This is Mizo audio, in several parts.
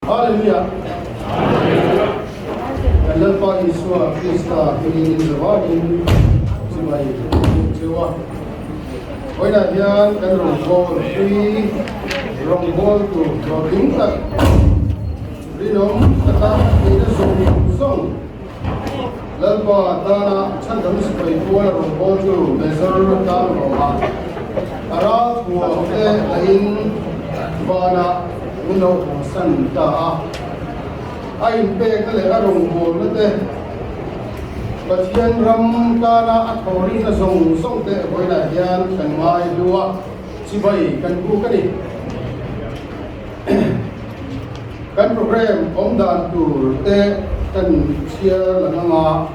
Hallelujah! Kan Lalpa Isua Krista hmingin in zavaiin chibai ka buk cheu a. Vawiinah hian kan rawngbâwl hlui rawngbâwl tur hlawhtling tak rinawm taka theihna zawng zawng Lalpa tana chhandam sipai puala rawngbâwl tu Major Tlangrawma a ral thuam te lahin vanah min lo hawnsan ta a. A inpekna leh a rawngbâwlna te, Pathian ram tana a thawhrimna zawng zawng te vawiinah hian kan ngai hlu a, chibai kan buk a ni. Kan program awm dan tur te kan chhiar lang anga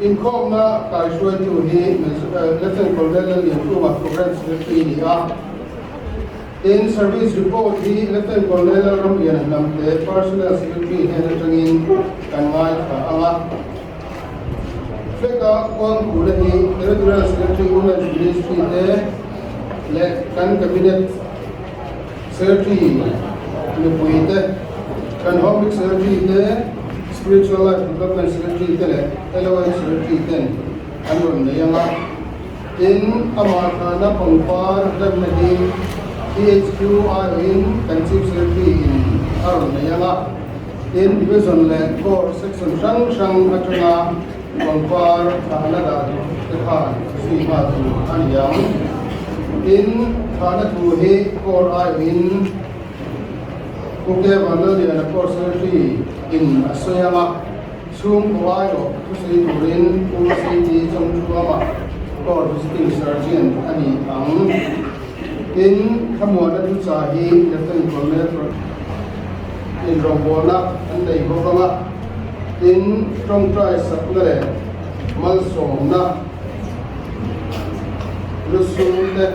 inkhawmna kaihruaitu hi Lieutenant Colonel Lalliankhuma Program Secretary ni a. Tin, Service Report hi Lieutenant Colonel Lalramliana Hnamte Personnel Secretary hnen atangin kan ngaithla ang a. Flag-a Kuangkura hi Territorial Secretary Women's Ministry te leh kan Cabinet Secretary nupui te, kan Home Secretary te, Spiritual Life Development Secretary te leh LOM Secretary ten an rawn nei ang a. Tin, amah thana pangpar hlanna hi THQ aiawhin kan Chief Secretary in a rawn nei ang a. Tin, Division leh Corps section hrang hrang atanga pangpar thahna dah duh te khan zui nghal tur a ni ang. Tin, thahna thu hi Corps aiawhin Pu K. Vanlalliana Corps Secretary in a sawi ang a. Chhungkaw aiawh thusawi turin Pu CT Chawngthuama Corps Visiting Sergeant a ni ang. Tin, thlamuanna thuchah hi Lieutenant Colonel inrawngbawlna an nei bawk ang a, tin, tawngtai sakna leh malsawmna lusum te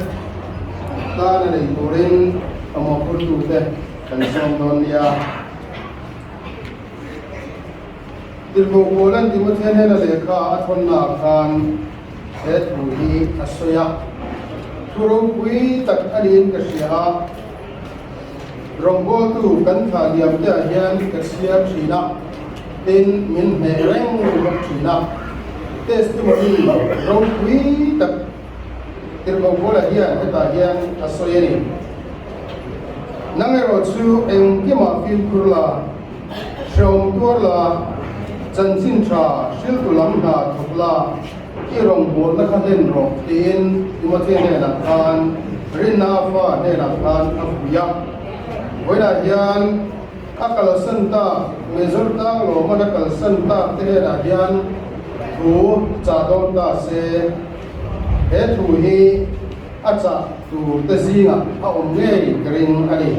tana nei turin a mawhphurtute kan sawm dawn nia. Tirhkoh Paula'n Timothea hnena lehkha a thawnnaah khan he thu hi a sawi a, Thu ropui tak a niin ka hria a, rawngbawltu kan thlah liam te ah hian ka chhiar thin a, tin min hneh reng bawk thin a. Testimony ropui tak Tirhkoh Paula hian hetah hian a sawi a ni. Nang erawh chu engkimah fimkhur la, Hreawm tuar la, chanchin tha hriltu lam hna thawk la, i rawngbawlna kha hlen rawh, tiin Timothea hnenah khan rinna a fa hnenah khan a vui a. Vawiinah hian a kalsan tak, Major Tlanglawman a kalsan tak te hnenah hian thu chah dawn ta se, he thu hi a chah tur te zingah a awm ngei ka ring a ni.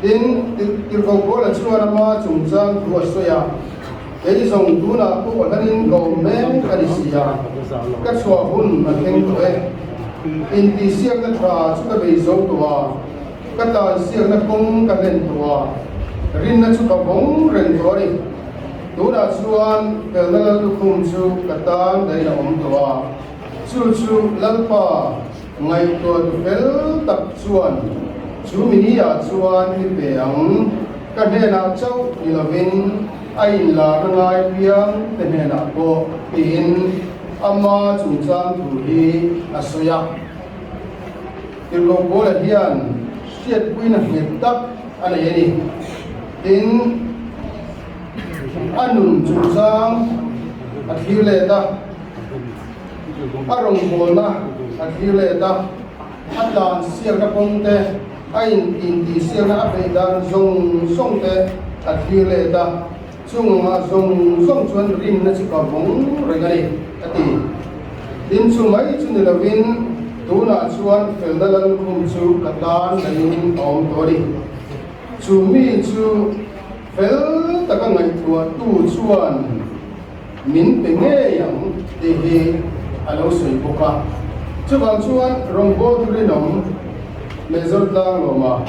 Tin, Tirhkoh Paula chuan ama chungchang thu a sawi a, Kei zawng tunah pawh hlanin ka awm mek a ni si a, ka chhuah hun a thleng tawh e. Intihsiakna tha chu ka bei zo tawh a, ka tansiakna kawng ka hlen tawh a, rinna chu ka vawng reng tawh a ni. Tunah chuan felna Lallukhum chu ka tan dahin a awm tawh a, chu chu Lalpa, Ngaihtuah tu fel tak chuan chu mini-ah chuan mi pe ang, ka hnenah chauh ni lovin a inlarna ngai piang te hnenah pawh tiin ama chungchang thu hi a sawi a. Tirhkoh Paula hian hriatpuina nghet tak a nei a ni. Tin, a nun chungchang a thlir let a. A rawngbawlna a thlir let a, a tlan siakna kawng te, a in intihsiakna a beih dan zawng zawng te a thlir let a, chung anga zawng zawng chuan rinna chu ka vawng reng a ni, a ti. Tin, chu mai chu ni lovin tunah chuan felna lalkhum chu ka tan danin a awm tawh a ni. Chu mi chu fel taka ngaihtuahtu chuan min pe ngei ang tih hi a lo sawi bawk a. Chuvang chuan rawngbawltu rinawm Major Tlanglawma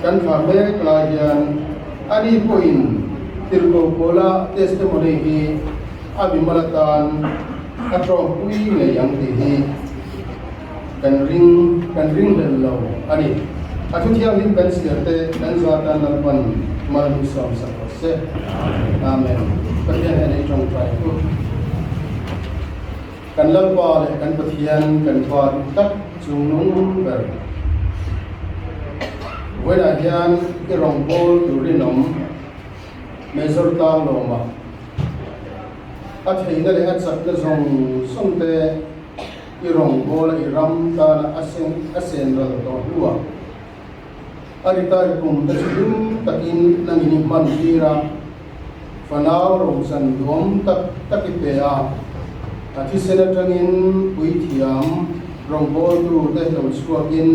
kan thlah mek lai hian ani pawhin Tirhkoh Pawla testimony hi a mimal atan a tlawmpui ngei ang tih hi kan ring kan ringhlel lo a ni. A thu thianghlim kan chhiar te kan za tan Lalpan mal min sawm sak rawh se. Amen. Pathian hian ei tawngtai u. Kan Lalpa leh kan Pathian kan Pa duh tak chung nung ber. Vawiinah hian i rawngbâwl tur rinawm Major Tlanglawma a theihna leh a chakna zawng zawng te i rawngbâwl a i ram tana a seng a sen ral tawh hnuah a retire kum te chu hlim takin nangin i hman tir a, fanau rochan duam tak tak i pe a, a thisen atangin puithiam rawngbâwltu te lo chhuakin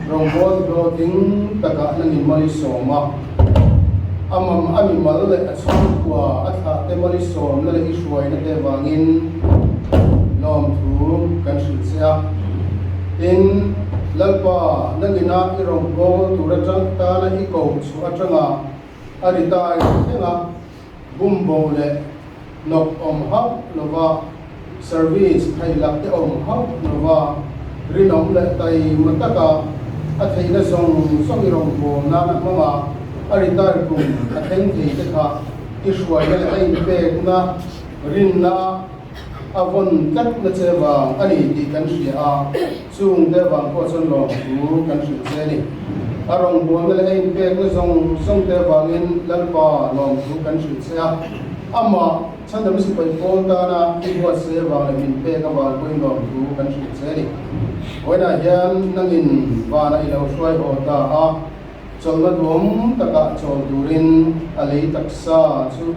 rawngbâwl hlawhtling takah nangin mal i sawm a, a mam a mimal leh a chhungkua a thlah te mal i sawmna leh i hruaina te vangin lawmthu kan hrilh che a. Tin, Lalpa, nangina i rawngbâwl tur atang tana i ko chhuah atanga a retire thleng a, bumbo leh nawk awm hauh lova, service khailak te awm hauh lova, rinawm leh taima taka a theihna zawng zawng i rawngbâwl nan a hmang a, a retire kum a thleng thei te kha i hruaina leh a inpekna rinna a vawn tlatna che vang a ni tih kan hria a, chung te vang pawh chuan lawmthu kan hrilh che a ni. A rawngbawlna leh a inpekna zawng zawng te vangin Lalpa lawmthu kan hrilh che a, amah chhandam sipai pawl tana i buatsaih avang leh min pek avang pawhin lawmthu kan hrilh che a ni. Vawiinah hian nangin vanah i lo hruai haw ta a, chawlhna duam takah chawl turin a lei taksa chu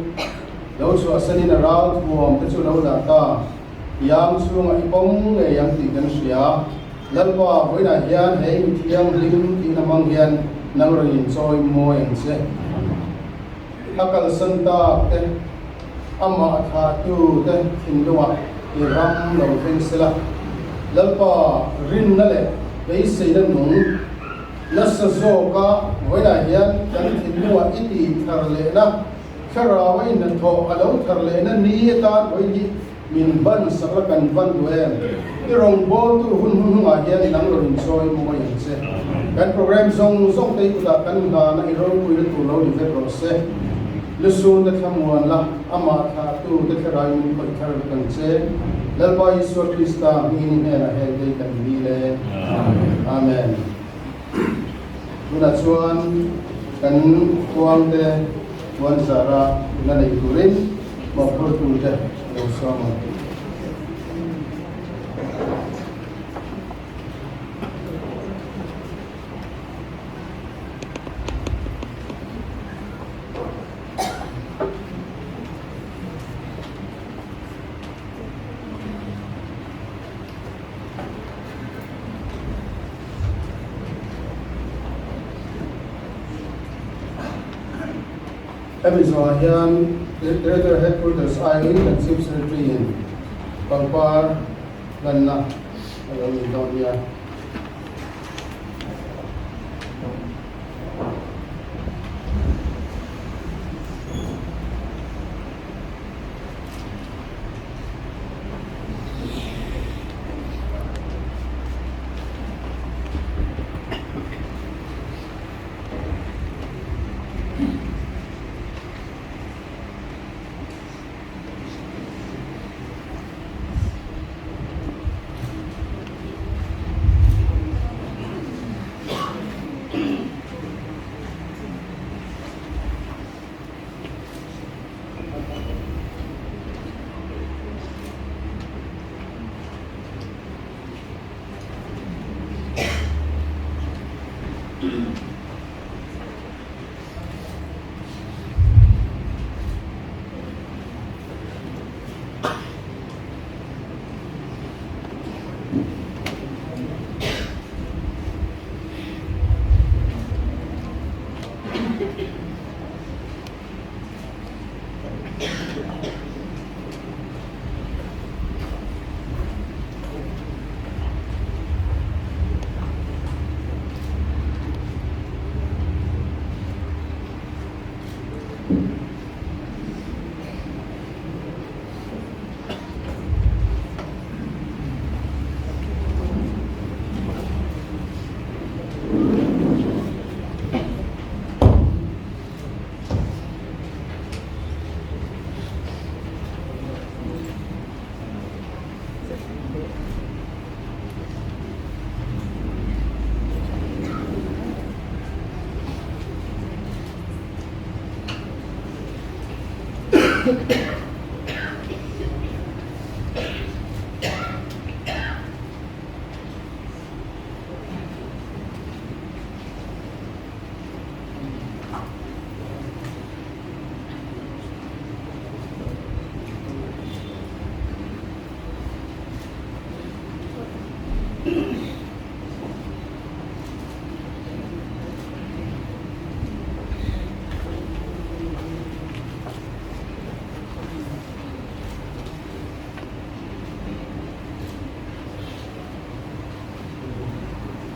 Lo chhuahsanin a ral thuam te chu lo dah ta, Iang chhungah i pawm ngei ang tih kan hria. Lalpa, vawiinah hian hei mi thianghlim tihna hmang hian nang rawn inchawi mawi ang che. A kalsan tak te, amah a thahtu te thinlungah i ram lo thleng sela. Lalpa, rinna leh beiseina nung nasa zawka vawiinah hian kan thinlungah i tih thar lehna, Thlarau a inhnathawh a lo thar lehna ni atan hawi hi min ban sak la kan van duh em? I rawngbawltu hun hnuhnungah hian nang rawn inchawi mawi ang che. Kan program zawng zawng te i kutah kan hlana i ropuina tur lo ni vek rawh se. Lusun te thlamuan la, amah thlahtu te thlarau in min khawih thar vek ang che. Lalpa Isua Krista hmingin i hnenah heng te hi kan dil e. Amen. Tunah chuan kan khuangte puan zara la nei turin mawhphurtute a lo sawm ang. Hemi zawhah hian Director Headquarters aiin kan Chief Secretary in pangpar hlanna a lo nei dawn nia.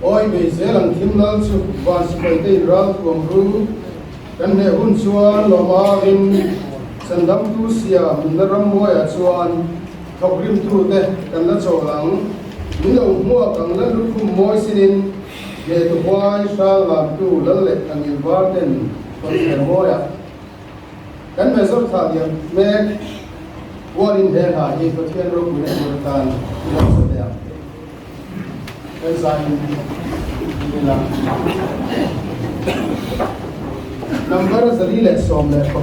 Awi mei zel ang thim lal chu van sipai te in ral thuam ru kan hneh hun chuan lawm avin chandamtu siam nunna rammuaiah chuan thawk rimtu te kan la chawl ang. Min lo hmuak ang lal lukhum mawi sinin hneh tu huai hrang lamtu lal leh angil var ten kawtthler mawiah Kan Mezor thlah liam mek huanin he hla hi Pathian ropuina tur atan i lo sa teh ang. Kan zain ila. Number 411.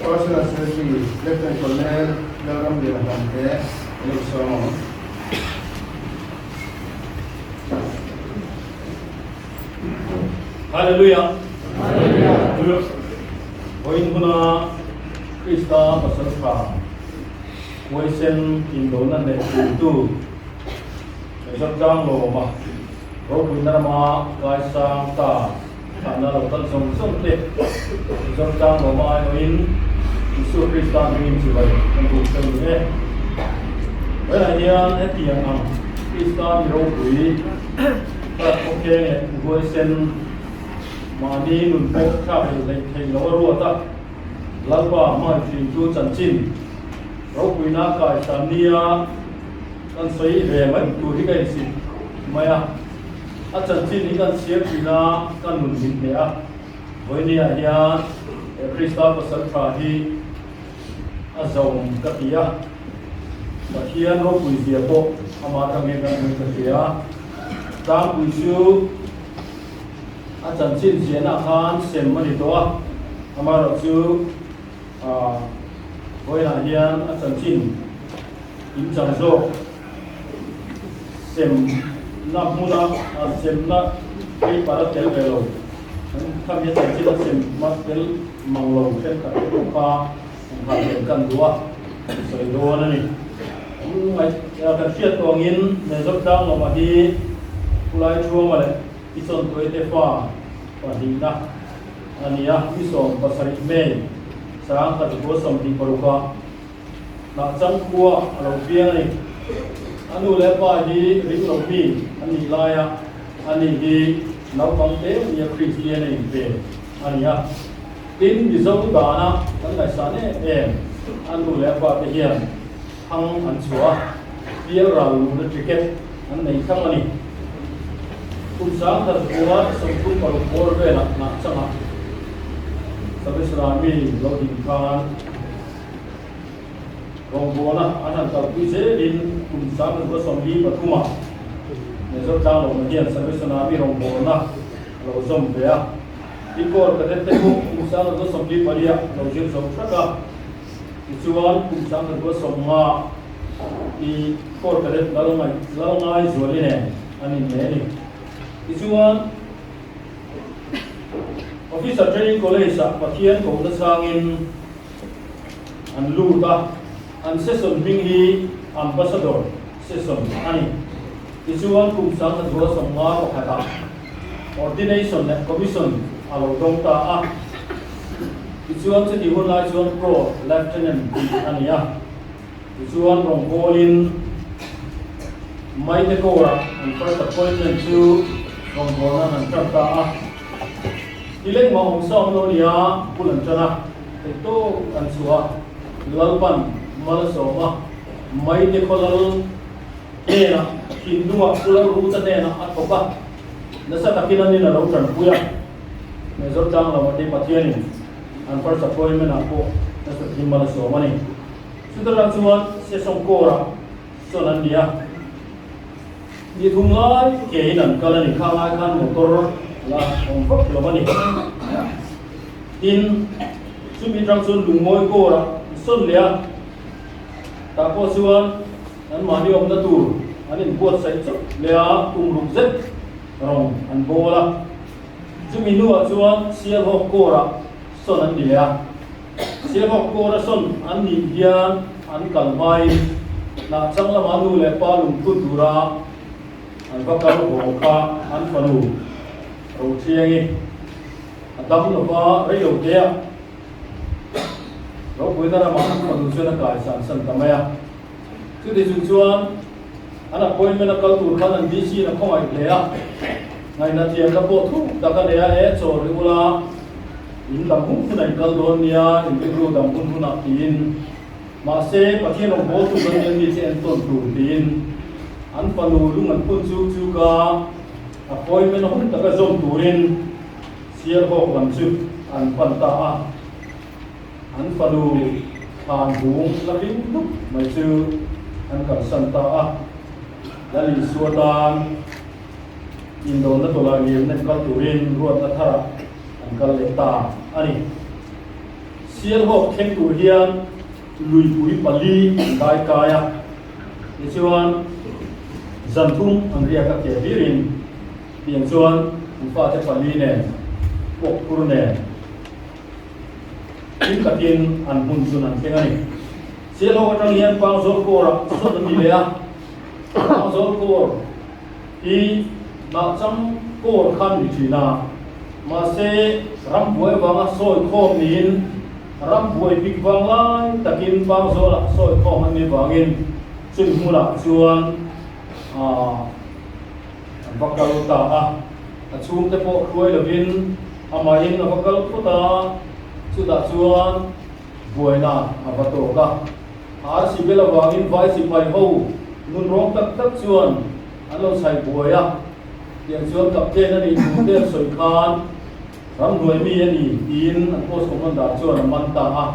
Personal Secretary Lieutenant Colonel Lalramliana Hnamte an lo sawm ang. Hallelujah! Hallelujah! Vawiin huna Krista pasal tha huaisen indona hneh puitu Mizotlang lawma ropuina rama kaisang ta Thlahna lo kal zawng zawng te Mizo tlang lo ma aiawhin Isua Krista hmingin chibai kan buk cheu ni e. Tunah hian hetiang ang Krista mi ropui Hrat khawkheng leh huaisen mahni nun pawh thlak leh hleih theih loh a ruat a, Lalpa hmanhrintu chanchin ropuina kaisan nia kan sawi ve mai tur hi ka insit mai a. A chanchin hi kan chhiar thin a, ka nun min hneh a. Vawinia hian he Krista pasal tha hi a zawm ka ti a, Pathian ropui zia pawh amah atang hian kan hmuin ka hria. Tlangpui chu a chanchin ziahna khan sem a ni tawh a, amaherawhchu vawiinah hian a chanchin inchang zawk Semna hmuna semna paper a tel ve lo. Khami a chanchin a sem a tel mang lo thenkhat te pawh kha inhal tel kan duh a, sawi dawn a ni. Kan hriat tawh angin Mezawp Tlanglawma hi Khulai Thuama leh Kichon Tuaite fa pahnihna a ni a, ni 17 May 1926 ah Hnahchang khua a lo piang a ni. A nu leh pa hi ring lo mi an nih laia a ni hi naupang te nia Kristian a inpe a ni a. Tin, Mizo dana kan ngaihsan em em a nu leh pa te hian thang an chhuah a, pial ral luhna ticket an nei thlap a ni. Kum 10,000 36 bawr velah Hnahchangah Salvation Army lo din khan, Rawngbawlna an han kalpui zelin kum 1943 ah Major Tlanglo hian Salvation Army rawngbawlna a lo zawm ve a. Tin Corps Cadet te pawh kum 1944 ah a lo zir zo thak a. Tichuan kum 1950 i Corps Cadet Lalngai Zuali nen an innei a ni. Tichuan Officer Training College ah Pathian kohna changin an lut a, an session hming hi Ambassador Session a ni. Tichuan kum 1951 ah Ordination leh Commission a lo dawng ta a. Tichuan chutih hun lai chuan Pro Lieutenant tih a ni a. Tichuan rawngbawlin. Maite Kawra an first appointment chu rawngbawlna an tan ta a. Tileng mah awm sa awm lo nia bul an tan a, theihtawk an chhuah a, Lalpan mal a sawm a, Maite khaw lal hnenah thinlungah Pu Lalruta hnenah a thawk a, nasa takin an in a lo tanpui a, Mizo tlang lo ate Pathianin an first appointment ah pawh nasa takin mal a sawm a ni. Chuta chuan Sesawng Kawrah Chuan an ni a, ni thum lai ke in an kal a ni, khang lai khan motor la awm vak lo a ni. Tin, chumi atang chuan lungmawi kawr ah an sawn leh a, tah pawh chuan an mahni awmna tur an inbuatsaih chauh leh a, kum ruk zet rawng an bawl a. Chumi hnuah chuan Sialhawk kawr ah sawn an ni leh a. Sialhawk kawr a sawn an nih hian an kal hmain hnah chang lama nu leh pa lungphut tura an va kal haw kha an fanu Rothiangi a dam lova rei lo te a ropuina ramah an fanu chuan a kaisan san ta mai a. Chuti chung chuan an appointment a kal tur khan an DC in a khawngaih hle a, ngaihna thiamna pawh thuk tak a nei a, e chaw ri ula, in dam hun hunah in kal dawn nia, in rilru dam hun hunah tiin, mahse Pathian rawn bawl tur kan nia mi che entawn tur tiin an fanu lung an phun chuk chuk a, appointment a hun taka zawm turin Sialhawk lam chu an pan ta a. An fanu thlan bung la hlim dup mai chu an kalsan ta a. Lal Isua tan indawlna tawlai lian nen kal turin ruatna tharah an kal leh ta a ni. Sialhawk thleng tur hian luipui pali an dai kai a, tichuan zan thum an riak a ke hlirin tiang chuan an fate pali nen pawkphur nen Hlim takin an hmun chun an thleng a ni. Sialhawk atang hian Pangzawl Kawr-ah sawn an ni leh a. Pangzawl Kawr hi hnahchang kawr kha ni thin a, mahse rambuai vanga sawi khawm niin rambuai bik vang lai takin Pangzawlah sawi khawm an nih vangin chumi hmunah chuan an va kal ta a. A chhungte pawh hruai lovin amahin a va kal phawt a, chutah chuan buaina a va tawk a. RC bel avangin vai sipai ho nun rawng tak tak chuan an lo chhai buai a, tiang chuan captain a nih thu te an sawi khan ramhnuai mi a ni tiin an post commander chuan a man ta a.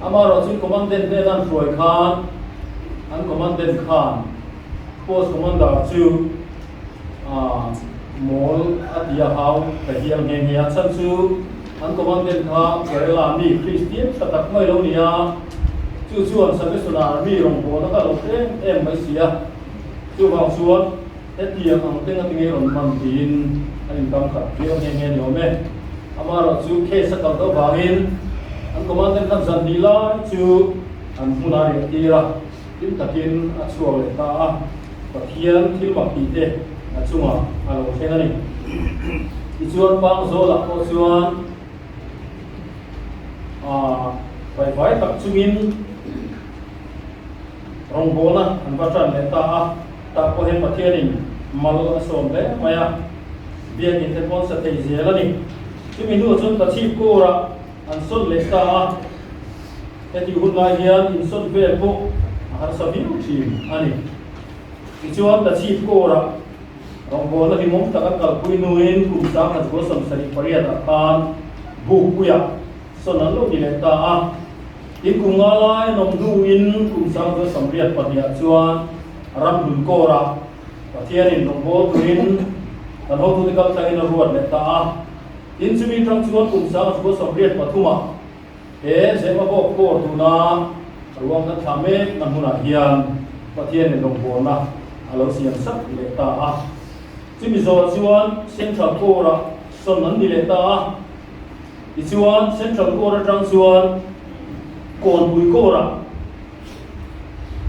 Amaherawhchu commandant hnena an hruai khan an commandant khan post commander chu Mawl a ti a hau ta hial nghe nghe a, chhan chu an commandant kha Kerala mi Kristian tha tak mai lo ni a, chu chuan Salvation Army rawngbawlna kha a lo hrem em mai si a, chuvang chuan hetiang ang teng a ti ngei rawn man tiin a inkam khat viau nghe nghe ni awm e. Amaherawhchu case a kal deuh vangin an commandant khan zan hnih lai chu an hmun a riah tir a. Hlim takin a chhuak leh ta a, Pathian thil mak tih te a chungah a lo thleng a ni. Tichuan Pangzawlah pawh chuan vaivai tak chungin rawngbawlna an va tan leh ta a, tah pawh hian Pathianin mal a sawm hle mai a, biakin te pawn sa thei zel a ni. Chumi hnuah chuan Tachhip Kawrah an sawn leh ta a. Heti hun lai hian insawn vel pawh a harsa viau thin a ni. Tichuan, Tachhip Kawrah rawngbawlna hlimawm tak an kalpui hnuin kum 1978 ah khan Bukpuiah sawn an lo ni leh ta a. Tin, kum nga lai an awm hnuin kum 1982 ah chuan Ramhlun Kawrah Pathianin rawngbâwl turin kan hotute kaltlangin a ruat leh ta a. Tin, chumi tang chuan kum 1983 ah He Zemabawk kawr tuna ruang kan thlah mek na hmunah hian Pathianin rawngbawlna a lo siam sak leh ta a. Chumi zawh chuan Central Core-ah sawn an ni leh ta a. Tichuan Central Core atang chuan Kawnpui Core-ah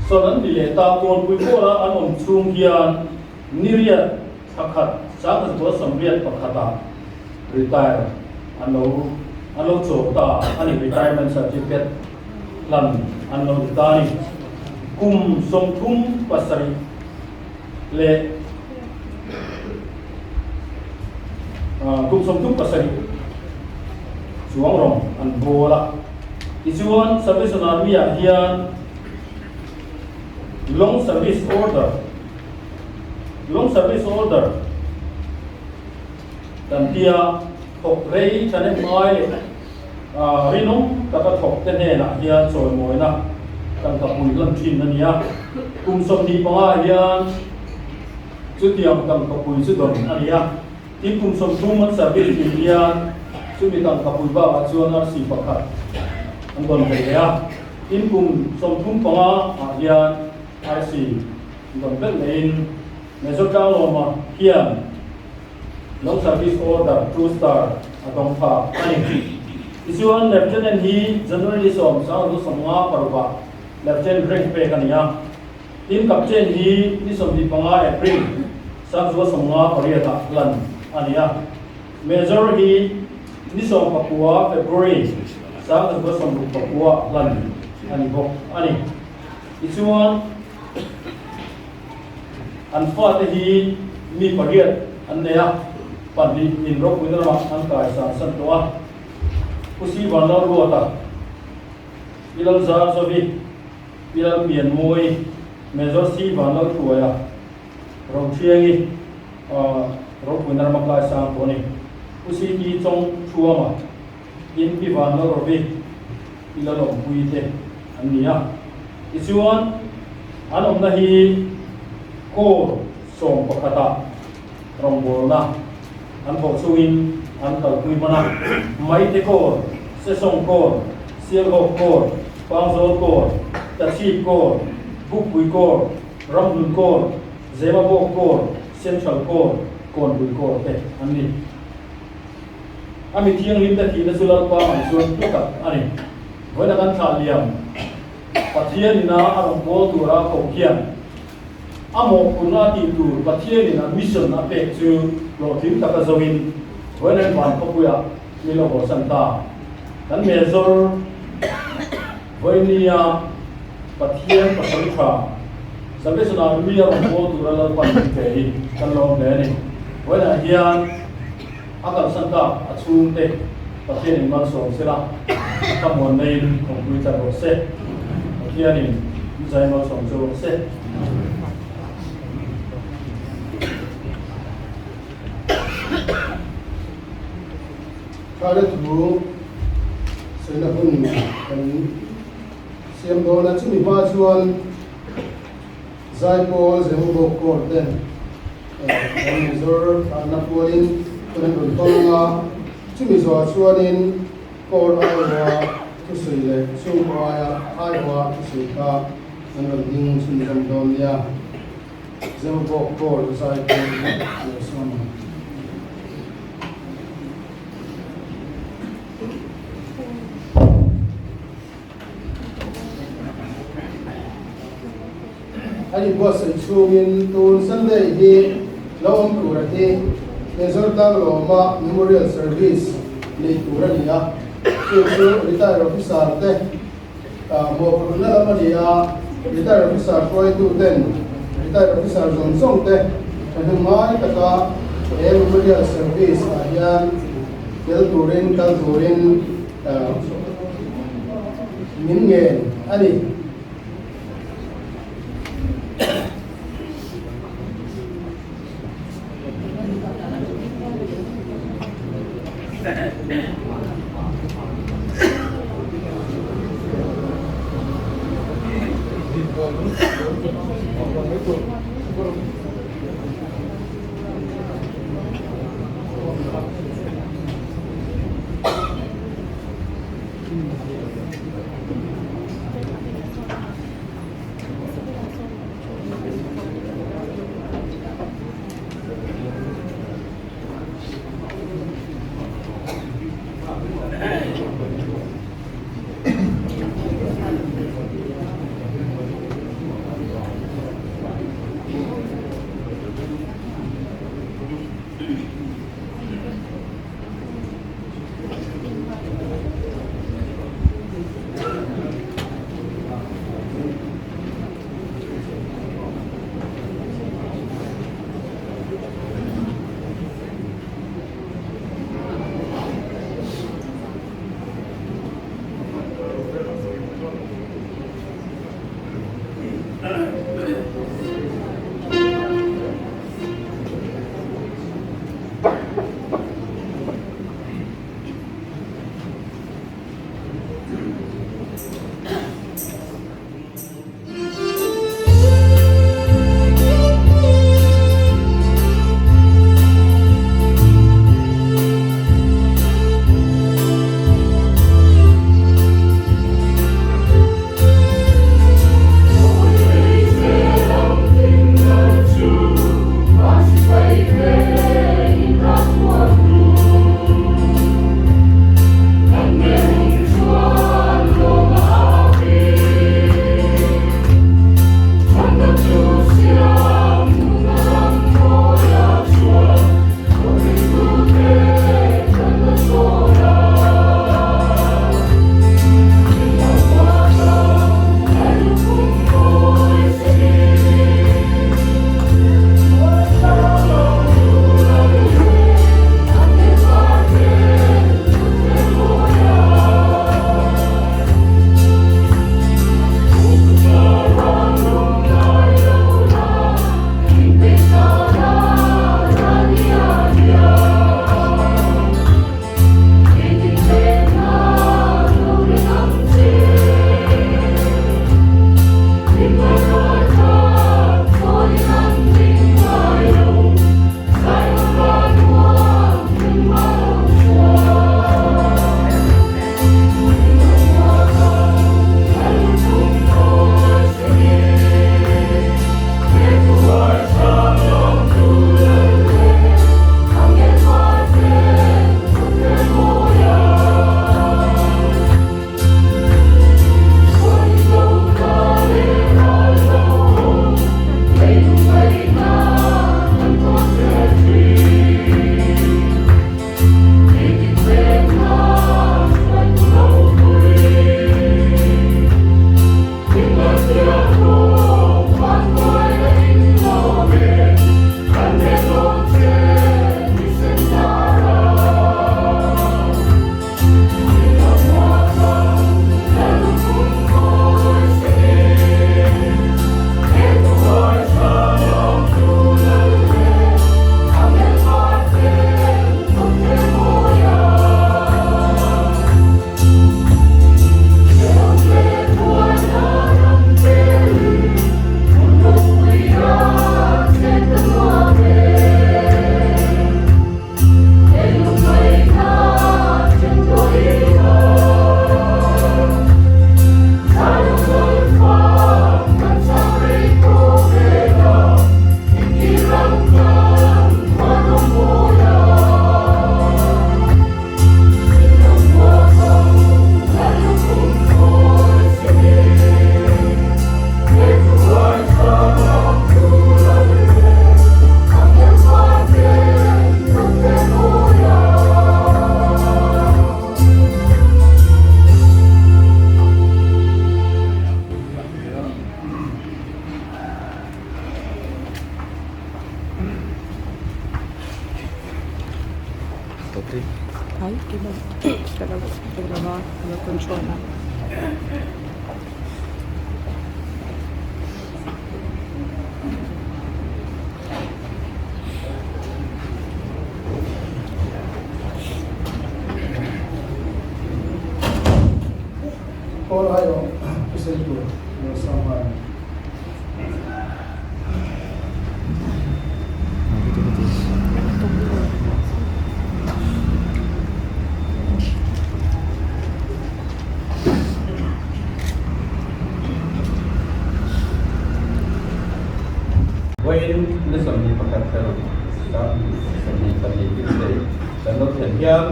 sawn an ni leh ta. Kawnpui Core-a an awm chhung hian Niriat thla khat 1981-ah retire an lo an lo chawp ta a ni, retirement certificate hlan an lo ti ta a ni. Kum 37. leh kum 37 chuang rawng an bawl a. Tichuan Salvation Army ah hian Long Service Order, Long Service Order, kan tia thawk rei thahnem ngai leh rinawm taka thawk te hnenah hian chawimawina tangkapui hlan thin a ni a. Kum 25 hian chutiang tangkapui chu dawn a ni a. Tin, kum 30 an service tih hian chumi tangkapui bakah chuan arsi pakhat an dawn ve leh a. Tin, kum 35 ah hian arsi dawn belh lehin Major Tlanglawma hian Long Service Order Two Star a dawng phak a ni. Tichuan, Lieutenant hi January 10 56 Lieutenant rank pek a ni a. Tin, Captain hi ni 25 April 1958 ah lan a ni a. Major hi ni 19 February 1969 lan a ni bawk a ni. Tichuan, an fate hi mi pariat an nei a, pahnih in ropuina lamah an kai san san tawh a. Pu Si Vanlalruata, Pi Lalzarzovi, Pi Lalpianmawi, Major Si Vanlalhruaia, Rothiangi, ropuina rama kai sang tawh a ni. Pu Si Ti Chawng Thuama, Tin Pi Vanlalrovi, Pi Lalawmpuii te an ni a. Tichuan, an awmna hi Corps 11 ah rawngbawlna an thawh chungin an kalpui hman a. Maite Corps, Sesawng Corps, Sialhawk Corps, Pangzawl Corps, Tachhip Corps, Bukpui Corps, Ramhlun Corps, Zemabawk Corps, Central Corps, Kawnpui Corps te an ni. A mi thianghlim te thihna chu Lalpa ang chuan hlu tak a ni. Vawiin kan thlah liam Pathian ina a rawn kawl tura koh hian a mawhphurhna a tih tur Pathian in a mission a pek chu hlawhtling taka zoin vawiin an van khawpuiah min lo haw san ta. Kan Major vawinia Pathian pasal tha Salvation Army a rawn kawl tura Lalpan min pe hi kan lawm hle a ni. Vawiinah hian a kalsan tak a chhungte Pathian in malsawm sela, a thlamuan neiin kawngpui tlat rawh se. Pathian in zai malsawm chu rawh se. Thlalak thu sawina hun kan siam dawn a, chumi hma chuan Zaipawl Zemabawk Court ten kan Mizor tlanna pualin hun an rawn hmang a, chumi zawhah chuanin Court aiawha thusawi leh chhungkaw aia aiawha thusawi kha an rawn ding chhunzawm dawn nia. Zemabawk Court Zaipawl lo sawm ang. An inbuatsaih chhungin tun Sunday hi lo awm tura hi Major Tlanglawma Memorial Service nei tur a ni a, chu chu Retire Officer te mawhphurhna lam a ni a, Retire Officer hruaitu ten Retire Officer zawng zawng te thahnem ngai taka he Memorial Service ah hian tel turin kal turin min ngen a ni. tawp daih. Ai keimah ka lo ka lo a ka lo control a. Paul aiawh thusawi tur Lawmsanga a ni. Vawiin ni 21 thla 24 Tuesday kan lo thlen hian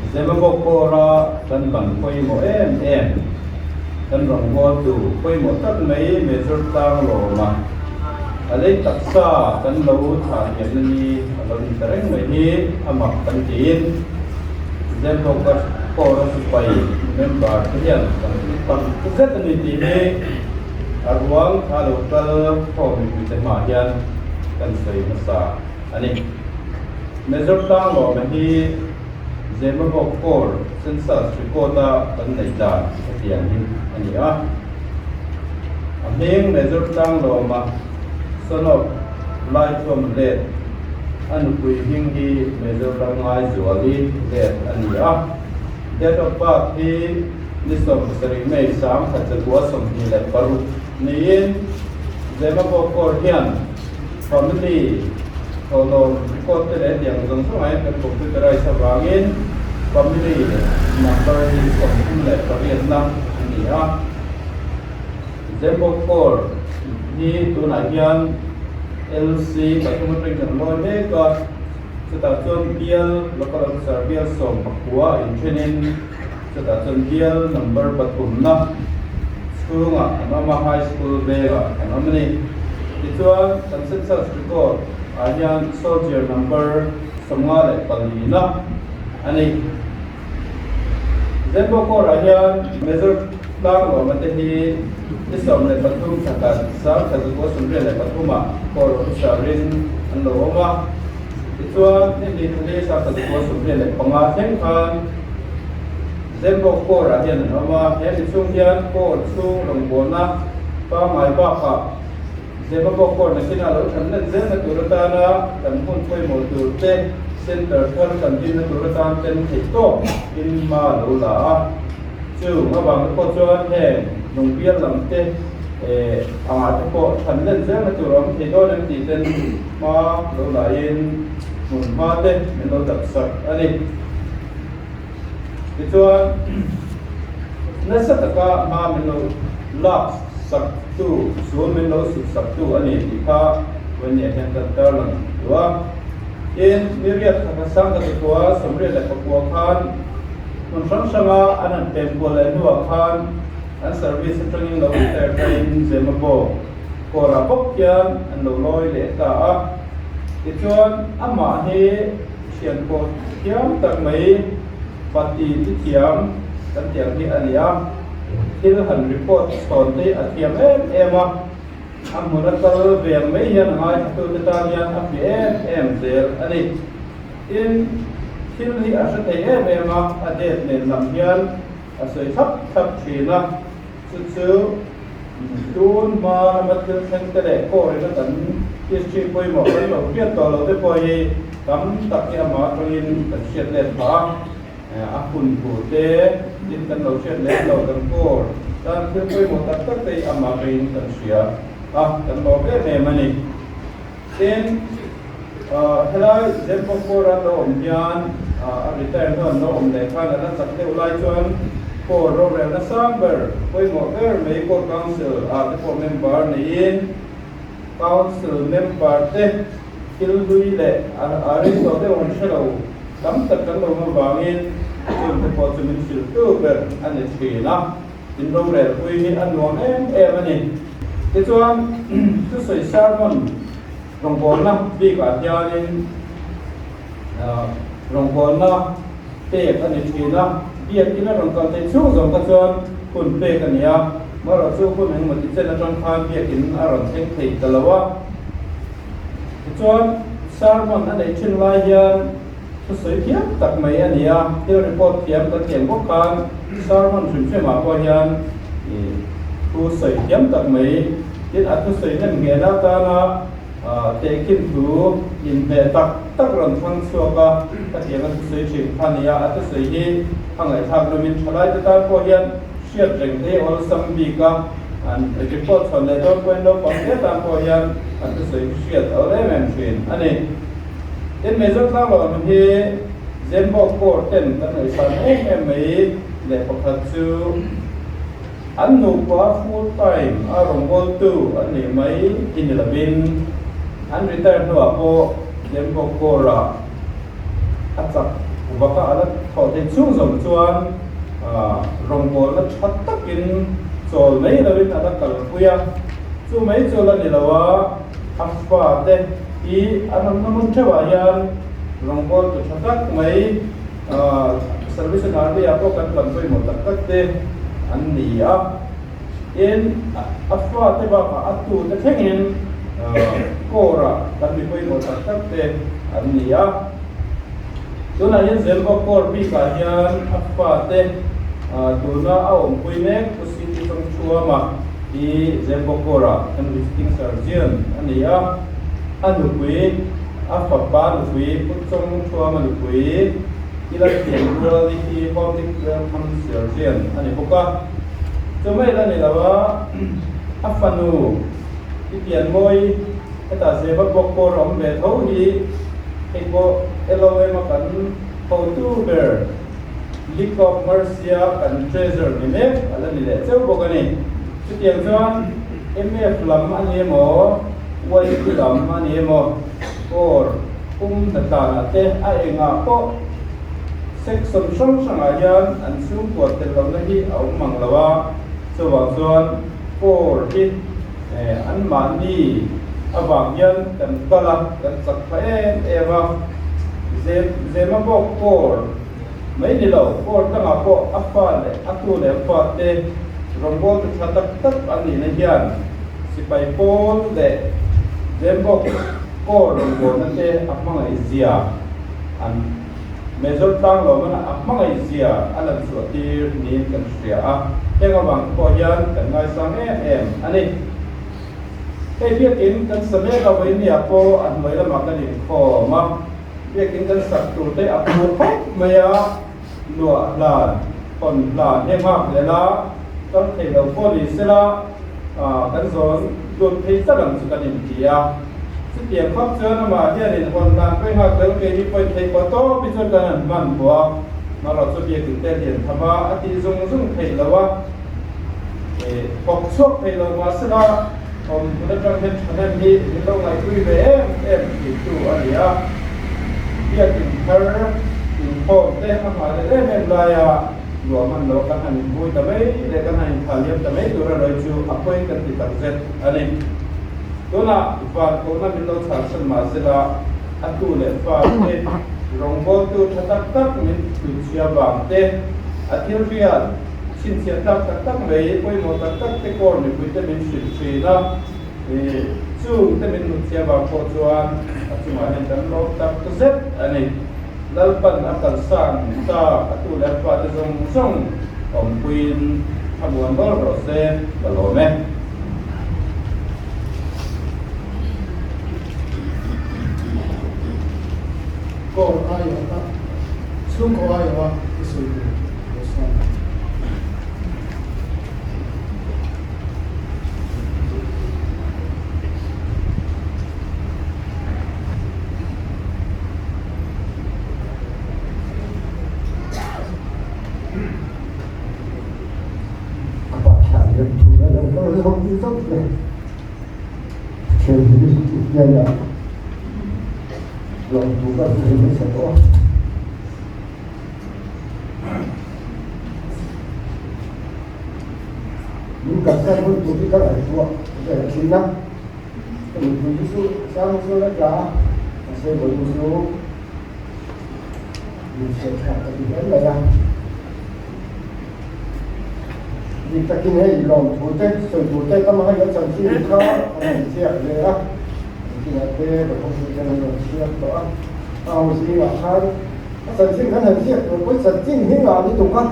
Zemabawk pawra kan ban pawimawh em em kan rawngbawltu pawimawh tak mai Major Tlanglawma a lei taksa kan lo thah hiamna ni a lo ni ta reng mai hi a mak kan tiin Zemabawk pawra sipai member te hian kan tam zet a ni tih hi a ruang kha lo kal khawm mipuite hmaah hian kan sawi hmasa a ni. Major Tlanglawma hi Zemabawk Corps Census Record-a kan neih dan hetiang hi a ni a. A hming Major Tlanglawma son of Laithuam let a nupui hming hi Major Ramngaizuali let a ni a. Date of birth hi ni 70 May 1926 niin Zemabawk Corps hian Family thawhlawm record te leh tiang zawng zawng ah hian kan computerize avangin family number hi 38 na a ni a. Zembo Corps hi tunah hian LC pathum atangin kan lawi mek a, chutah chuan bial local officer bial 19 a inthenin chutah chuan bial number pathumna chhungah an awm a, high school vengah an awm a ni. Tichuan, kan census record ah hian soldier number 54 na a ni. Zembo Corps ah hian Major Tlanglawma te hi ni 13 thla khat 1983 ah Corps officer in an lo awm a. Tichuan, ni hnih thla li 1985 thleng khan Zembo Corps ah hian an awm a, he mi chhung hian Corps chhung rawngbawlna pangngai bakah Zemabawk Corps nakinah lo than let zelna tur atana kan hmun pawimawh tur te Centre thar kan dinna tur atan ten theih tawk in hma a lo la a. Chu avang te pawh chuan heng lungbial lam te eh angah te pawh than let zelna tur a awm thei dawn em tih ten hma lo la in hmun hma te min lo dap sak a ni. Tichuan, nasa taka hma min lo lak saktu, sul min lo sut saktu a ni tih kha Wendy-a hian kan tarlang duh a. Tin, mi riat kha kha sang ka chukua 89 khan hmun hrang hranga an han pem kual leh hnuah khan an service atangin lo retire tain Zemabawk kawrah bawk hian an lo lawi leh ta a. Tichuan, amah hi Thian pawh thiam tak mai pati ti thiam kan tih ang hi a ni a, thil han report chhawn te hi a thiam em em a, a hmun a kal ve ang mai hian a ngaithlatute tan hian a hmu em em zel a ni. Tin, thil hi a hre thei em em a, a date nen lam hian a sawi thlap thlap thin a, chu chu tun hma lama thil thleng te leh kawrin a kan history pawimawh kan lo hriat tawh lo te pawh hi tam tak hi amah atangin kan hriat let phah a, a hun thu te tin kan lo hriat lem lo kan kawr tan thil pawimawh tak tak te hi amah atangin kan hria a, kan lawm em em a ni. Tin, helai Zempawkpawr an lo awm hian a retire hnu an lo awm leh khan a la chak deuh lai chuan Corps rorelna sang ber, pawimawh ber mai Corps Council ah te pawh member neiin Council member te thil hlui leh a rei tawh deuh an hre lo tam tak kan lo awm avangin chung te pawh chu min hrilhtu ber a ni thin a. In rorel pui hi a nuam em em a ni. Tichuan, thusawi sermon rawngbawlna bikah hianin rawngbawlna pek a ni thin a, biakin a rawn kal theih chhung zawng kha chuan hun pek a ni a, marawh chu hun engemaw ti chen atang khan biakin a rawn thleng thei ta lo a. Tichuan, sermon a neih thin lai hian Thusawi thiam tak mai a ni a, thil report thiam kan tih ang bawk khan sermon hrim hrimah pawh hian thu sawi thiam tak mai tin a thusawi nem nghehna atana tehkhin thu inhmeh tak tak rawn thlang chhuak a, khatiang a thusawi thin kha a ni a, a thusawi hi a ngaihthlak nawmin thalaite tan pawh hian hriat reng thei awlsam bik a, an report chhawn leh dawn pawhin naupang hle tan pawh hian a thusawi hriat a awl em em thin a ni. Tin, Mizo tlanglawn hi Zembawk Corps ten kan ngaihsan em em mai leh pakhat chu an nupa full time a rawngbawltu an nih mai hi ni lovin an retire hnuah pawh Zembawk Corps ah a chak vaka a la thawh theih chhung zawng chuan rawngbawlna tha takin chawl mai lovin a la kalpui a, chu mai chu la ni lo a. A fate hi an awmna hmun theuhah hian rawngbawltu tha tak mai Salvation Army ah pawh kan ban pawimawh tak tak te an ni a. Tin, a fate bakah a tute thlengin Corps ah kan mi pawimawh tak tak te an ni a. Tunah hian Zelbawk Corps bikah hian a fate tuna a awmpui mek Pu CT Chawngthuama Hi Zembawkawra kan visiting surgeon a ni a, a nupui, a fapa nupui Pu Chawngthuama nupui Ilalthiam Ruali hi Public Welcome Surgeon a ni bawk a. Chumai la ni lo a, a fanu i pianmawi hetah Zembawkawra awm ve tho hi hei pawh LOM a kan hotu ber League of Mercy-a kan treasurer ni mek a la ni leh cheu bawk a ni. Chutiang chuan MF lam a ni emaw, YP lam a ni emaw, or pum hnatlanah te a engah pawh section hrang hrangah hian an chhungkua tel lohna hi a awm mang lo a, chuvang chuan core hi anmahni avang hian kan kal a, kan chak pha em em a, Zema bawk core mai ni lo, core dangah pawh a fa leh a tu leh a fa te rawngbawltu tha tak tak an nihna hian sipai pawl leh Zembawk core rawngbawlna te a hmangaih zia an Major Tlanglawmana a hmangaih zia a lan chhuah tir niin kan hria a, heng avang te pawh hian kan ngaisang em em a ni. Hei biakin kan sa mek a vawinia pawh a hnuai lamah kan inkhawm a, biakin kan sak tur te a phur khawp mai a, luah hlan, hawn hlan he nghak leh la, kal thei lo pawh ni sela kan zawn lut phei tlat ang chu kan inti a. Chutiang khawp chuan amah hianin hawn hlan pawi nghak tel kei hi pawi thei pawh tawp hi chuan kan han hman hmuh a, marawh chu biakin te lian tham a, a tih zung zung theih lo a, thawk chhuak thei lo mahsela awm hmun atang hian thahnem hi min lo ngaihpui ve em em thintu a ni a. Biakin thar inkhawm te a nghah leh em em laia luah hman loh kan han inbui ta mai leh kan han inthah liam ta mai tur a rawi chu a pawi kan ti takzet a ni. Tunah van kohna min lo chhahsan mahsela a tu leh fa te rawngbawltu tha tak tak min hluchhia vang te a thil hriat chhinchhiah tlak tak tak mai pawimawh tak tak te kawr mipui te min hrilh thin a, chung te min hluchhia vang pawh chuan a chungah hian kan lawm tak zet a ni. Lalpan a kalsan tak a tu leh a fa te zawng zawng awmpuiin thlamuan mawlh rawh se ka lawm e. Kawr aiawh a chhungkaw aiawh a i sawi tur lo sawi ang. A pa thlah liam thu a lo kal zawk ti chauh te Pathian hi i hnenah lawmthu ka sawi hmasa tawh a. Min kalsan hun tur hi ka ngaihtuah ve thin a, ka mipui hi chu sang chuan a tla a, mahse vawiin chu min hriatthlak ka ti hle mai a. Dik takin hei lawmthu te sawi tur te tam a hei a chanchin kha an rawn ziak ve a, chanchinah te ka khawpui ten an rawn chhiar tawh a, a ho zingah khan. A chanchin kan han ziak tur pawh chanchin hi ngah lutuk a,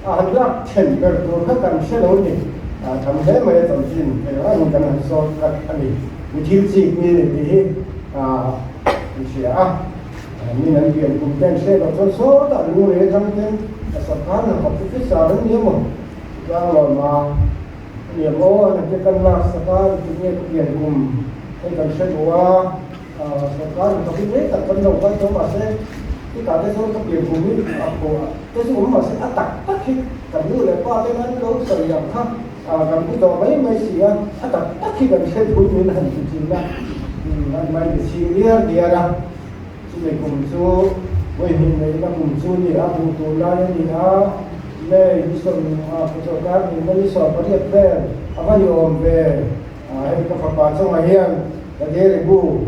a han lak then ber tur kha kan hre lo ni. A tham hle mai a chanchin eng angin kan han sawi tlat a ni. Mi thil chik mi ni tih hi an hria a, min an pian kum te an hre loh chuan sawtah lunglei atang ten a sarkar hnathawk officer an ni emaw tlang lawma a ni em aw an han kan lak sak a, engtin nge ka pian kum hei kan hre duh a. Sorkar in topic rei tak kan lo kal tawh mahse heta te chuan ka pian kum hi a phuah te chu awm mahse a tak tak hi kan nu leh pa ten an lo sawi ang kha kan pu tawh mai mai si a, a tak tak hi kan hre thul min han ti thin a, an mai ni chhing diar diar a, chumi kum chu vawihnih neihna kum chu ni a, buh tur lai a ni a, May ni sawm sorkar nihna ni 18 vel a va ni awm ve. Hei ka fapa chungah hian ka dairy bu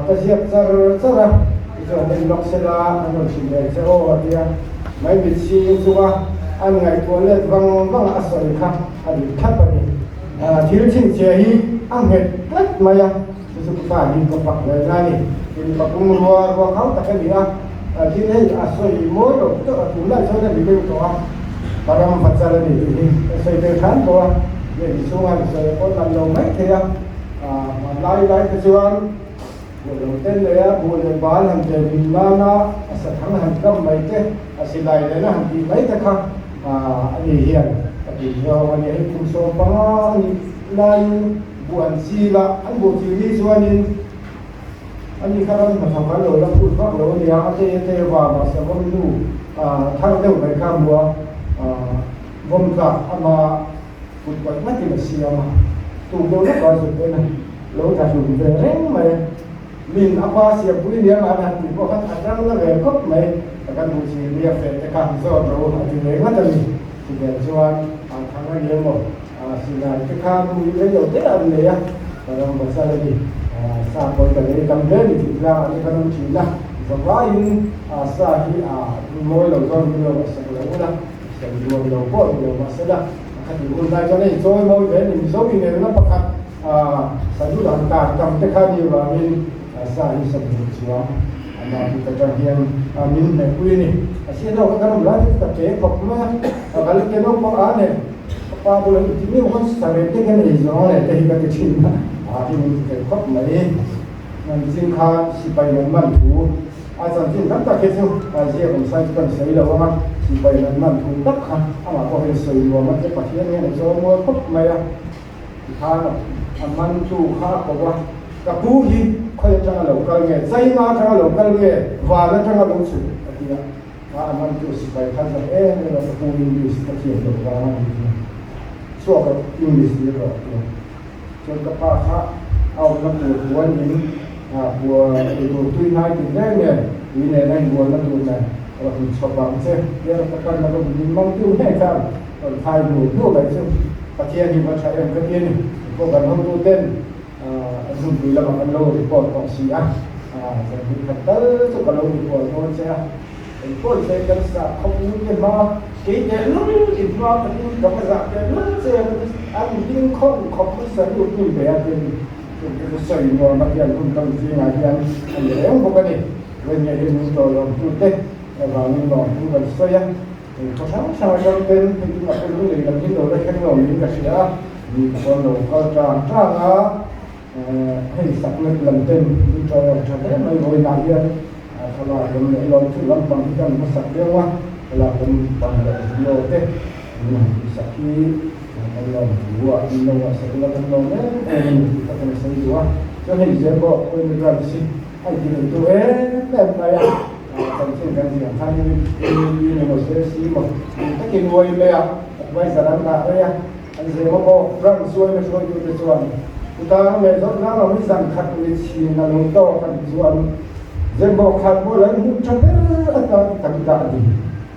ka ziak char char a, tichuan en lawk sela an rawn hrilh leh che aw a ti a, mai mitchhing chunga an ngaihtuah let vang vang a sawi kha a dik thlap a ni. Thil chhinchhiah hi a nghet tlat mai a, chu chu ka pa hi ka fak hle na a ni. Tin ka pum rua rua khau tak a ni a, thil hei a sawi mawi lo tawh a, tunlai chuan a ni deuh tawh a, ka ram va chal a ni tih hi ka sawi tel hran tawh a. Lehkha chhunga an sawi pawh tam lo mai thei a, hmanlai lai te chuan buh lo ten leh a buh leh bal han tel min nana a sathang han kam mai te, a silai lehna han tih mai te kha a ni hian a tih zawng a ni. Hei kum 15 a nih laiin buh an chil a, an buh chil hi chuanin a ni kha ram hnathawk an lo la phut vak lo a nia, a te te vangah savawm nu thar deuh mai kha a hmu a, vawm tlak ama Kut pawih ngatin a siam a, tuk deuh lawk a zuk en a, lo tla hlum ve reng mai a. Min a pa siampui nia an han tih pawh khan a tang na ve khawp mai, ka kan hmuh chi nia feh te kha han zawt ro a ti ve ngat a ni. Chutiang chuan a thang a ni emaw, silai te kha hmuh in rei lo te an nei a, ka ram pasal a ni, sa pawi ka nei tam hle ni tih tlangah te kan awm thin a, zavaiin sa hi a mawi lo chuan min lo a sak lo ula, sawi nuam lo pawh ni lo mahsela, Khatih hun lai chuan hei chawi mawi ve a ni. Mizo inelna pakhat Salut han tar tam te kha ni avangin sa hi sa duh chuang amah hi ka tang hian min hnehpui a ni. A si deuh kha kan awm lai te chu ka che khawp mai a, ka la ke naupang a nen ka pa bulah inti miau khan sa rep te hian ei zawng leh te hi ka ti thin a, a hi min ti thei khawp mai. Nichin khan sipai nan man thu A chanchin tam tak hi chu ziak awm sai chu kan sawi lo ang a, sipai nan man thu tak kha amah pawh hian sawi nuam a tia Pathian hian a chawi mual khawp mai a, tikhan a mantu kha a ko a, ka pu hi khawi atanga lo kal nge, China atanga lo kal nge, van atanga lo chhuk a ti a, kha a mantu sipai kha zak em em a, ka pu English ka thiam loh vang a ni chu, chhuak rawh English tir rawh a ti a. Chuan ka pa kha a awmna tur puan in ei tur tui hnai tih reng nen tui nen a inbualna tur nen rawn inchhawp ang che tia ka pan a rawn min mang tiu ngei khan rawn thai hnu hnu mai chu Pathian hi va tha em ka ti a ni. Pawh kan hotu ten an hunpui lamah kan lo report tawh si a, zan hnih khat tal chu ka lo report dawn che a. Engpawh che kan sah khawp u te hma kei teh lul in hma ka ding ka va zah teh lul che an ding khawng khawp hmasa lut min ve a tin chung te chu sawi nuam a hian hun tam zingah hian a ni reng bawk a ni. Vawin nge hi min tawlawm tu te avangin lawm thu kan sawi a, eng khaw hrang hrang atang ten hei tunah pawh lunglei lam hi lo la thleng lo niin ka hria a, mi ka pawn lo kal tang tang a. Hei sakna lam ten min tawlawm tha hle mai vawiinah hian thlalak lam leh lawmthu lampang hi kan hmasak deuh a, thlalak lampang leh video te min han tihsak hi kan lawmthu a, min lo ngaihsak ila kan lawm em em a ni tih kha kan sawi duh a. Chuan hei zel pawh Oil Branch hi a inti neitu em em mai a, chanchin kan ziah khan in emaw se si emaw takin uai mai a, adviser an dah rei a. An zema bawk ram chuan a hruaitute chuan Utang leh zawrhna lam hi zan khat ni chhin a lo tawk a nih chuan Zembawk khat pawh lo hmuh tha ber atan kan dah a ni.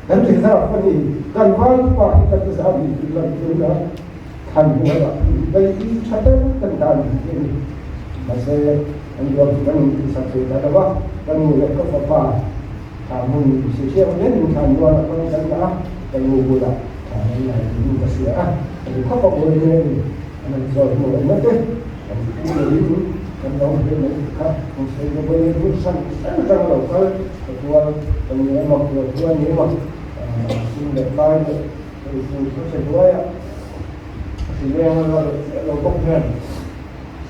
Kan ti zar pawh ni kan vai upa hi kan ti zar ni tih lam chu na than hnuaiah daih tha ber kan dah a ni tih a ni. Mahse an rual chu kan insak thei ta lo va, ka nu leh ka fapa thla hmun si hriat hian inthlan rualah khan kan dah a, ka nu bulah thla an la tiin ka hria a, ka ti khawp a buai hle a ni. An han zawt hmuh awmna te kan pu loin. Kan lo hle mai tih kha kan sawi lo bawk a ni. Hun hran hran atanga lo kal ka tual ka ni emaw, tual thu a ni emaw, sum leh pai leh hei fur khaw che hnuaiah hri leng a la reh chiah lo bawk nen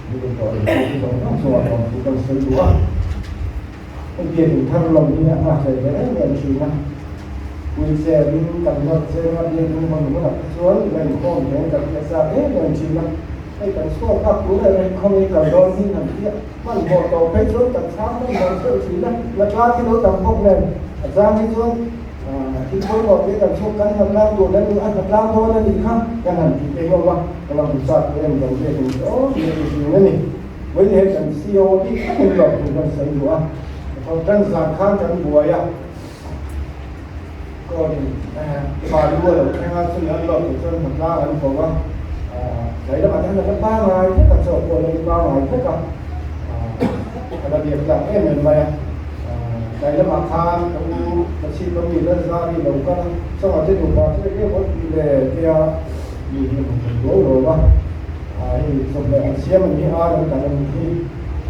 mi duh tawh lo chu zawng zawng chungah lawm thu kan sawi duh a. Hei biakin thar lawm hi a nghakhlel ve em em thin a. Wheelchair in kan nawr cheng a, biakin hawn hunah te chuan la inkhawm reng kan hriat zat em em thin a. Hei kan chhuak a, tunah reng khaw i kal dawn hi han tia hmanhmawh tawh phei chuan kan chhang hmanhmawh theuh thin a, la tlang hi lo tam bawk nen a chang hi chuan thil pawimawh te kan chhuak kan hna tlang tur leh a hna tlang dawn a nih kha kan han ti te hlawm a, ka lo hmu chak em kan biak in chu aw tih a ti thin a ni. Vawiin hei kan CEO bik takin lawm tur kan sawi duh a, ka tho tan zan khan kan buai a, Court-in pa lu a lo thleng a, chumi an lawk tur chuan hnatlang an ko a, tlai lamah te hian a la pangngai vek a, chaw pawh a la ni pangngai vek a, a la biak tlak em em mai a. Tlai lamah khan ka u ka chhip a mi Lalzari lo kal a, chawngah te nupa chu eng emaw ti le tia mi hi a hmu thei ruau ruau a, hei chawhmeh an siam a ni a, an kal a nih hi.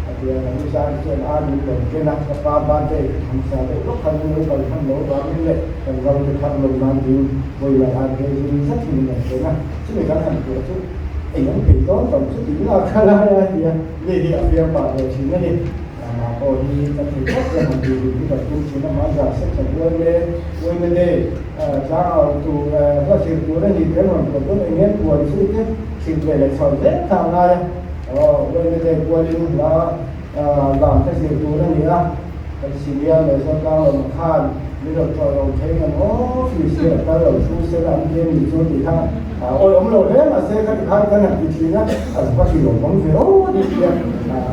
A ti a, ka nu Sari chuan a min rawn ken a, ka pa birthday hamsa deuh lawk khan min lo kal hman lo vangin leh kan ro te thar lo nan ding vawilah an ke zing zet hi min rawn ken a, chumi kan han puah chu eng an peih dawn tawm chu tih nga kha lai a ti a, mi hi a fiam pah ve thin a ni. Amah pawh hi ka thei tawp chuan han tih duh hi kan tum thin a, hmai zah sek sek uai le, uai le le, tlangau tur hla zir tur a ni tih an rawn puah dawn eng nge puan chu te hrilh ve leh chhawn zel kha a ngai a. Aw, Uaimete kualin hla lam te zir tur a ni a, kan senior leh Zotlang lam khan min rawn tlawh lo thei ngam office hi a kal lo thu se la an ti a ni chu tih kha awi awm lo hle mahse khati khan kan han ti thin a, a va ti lo awm ve aw a ti ti a,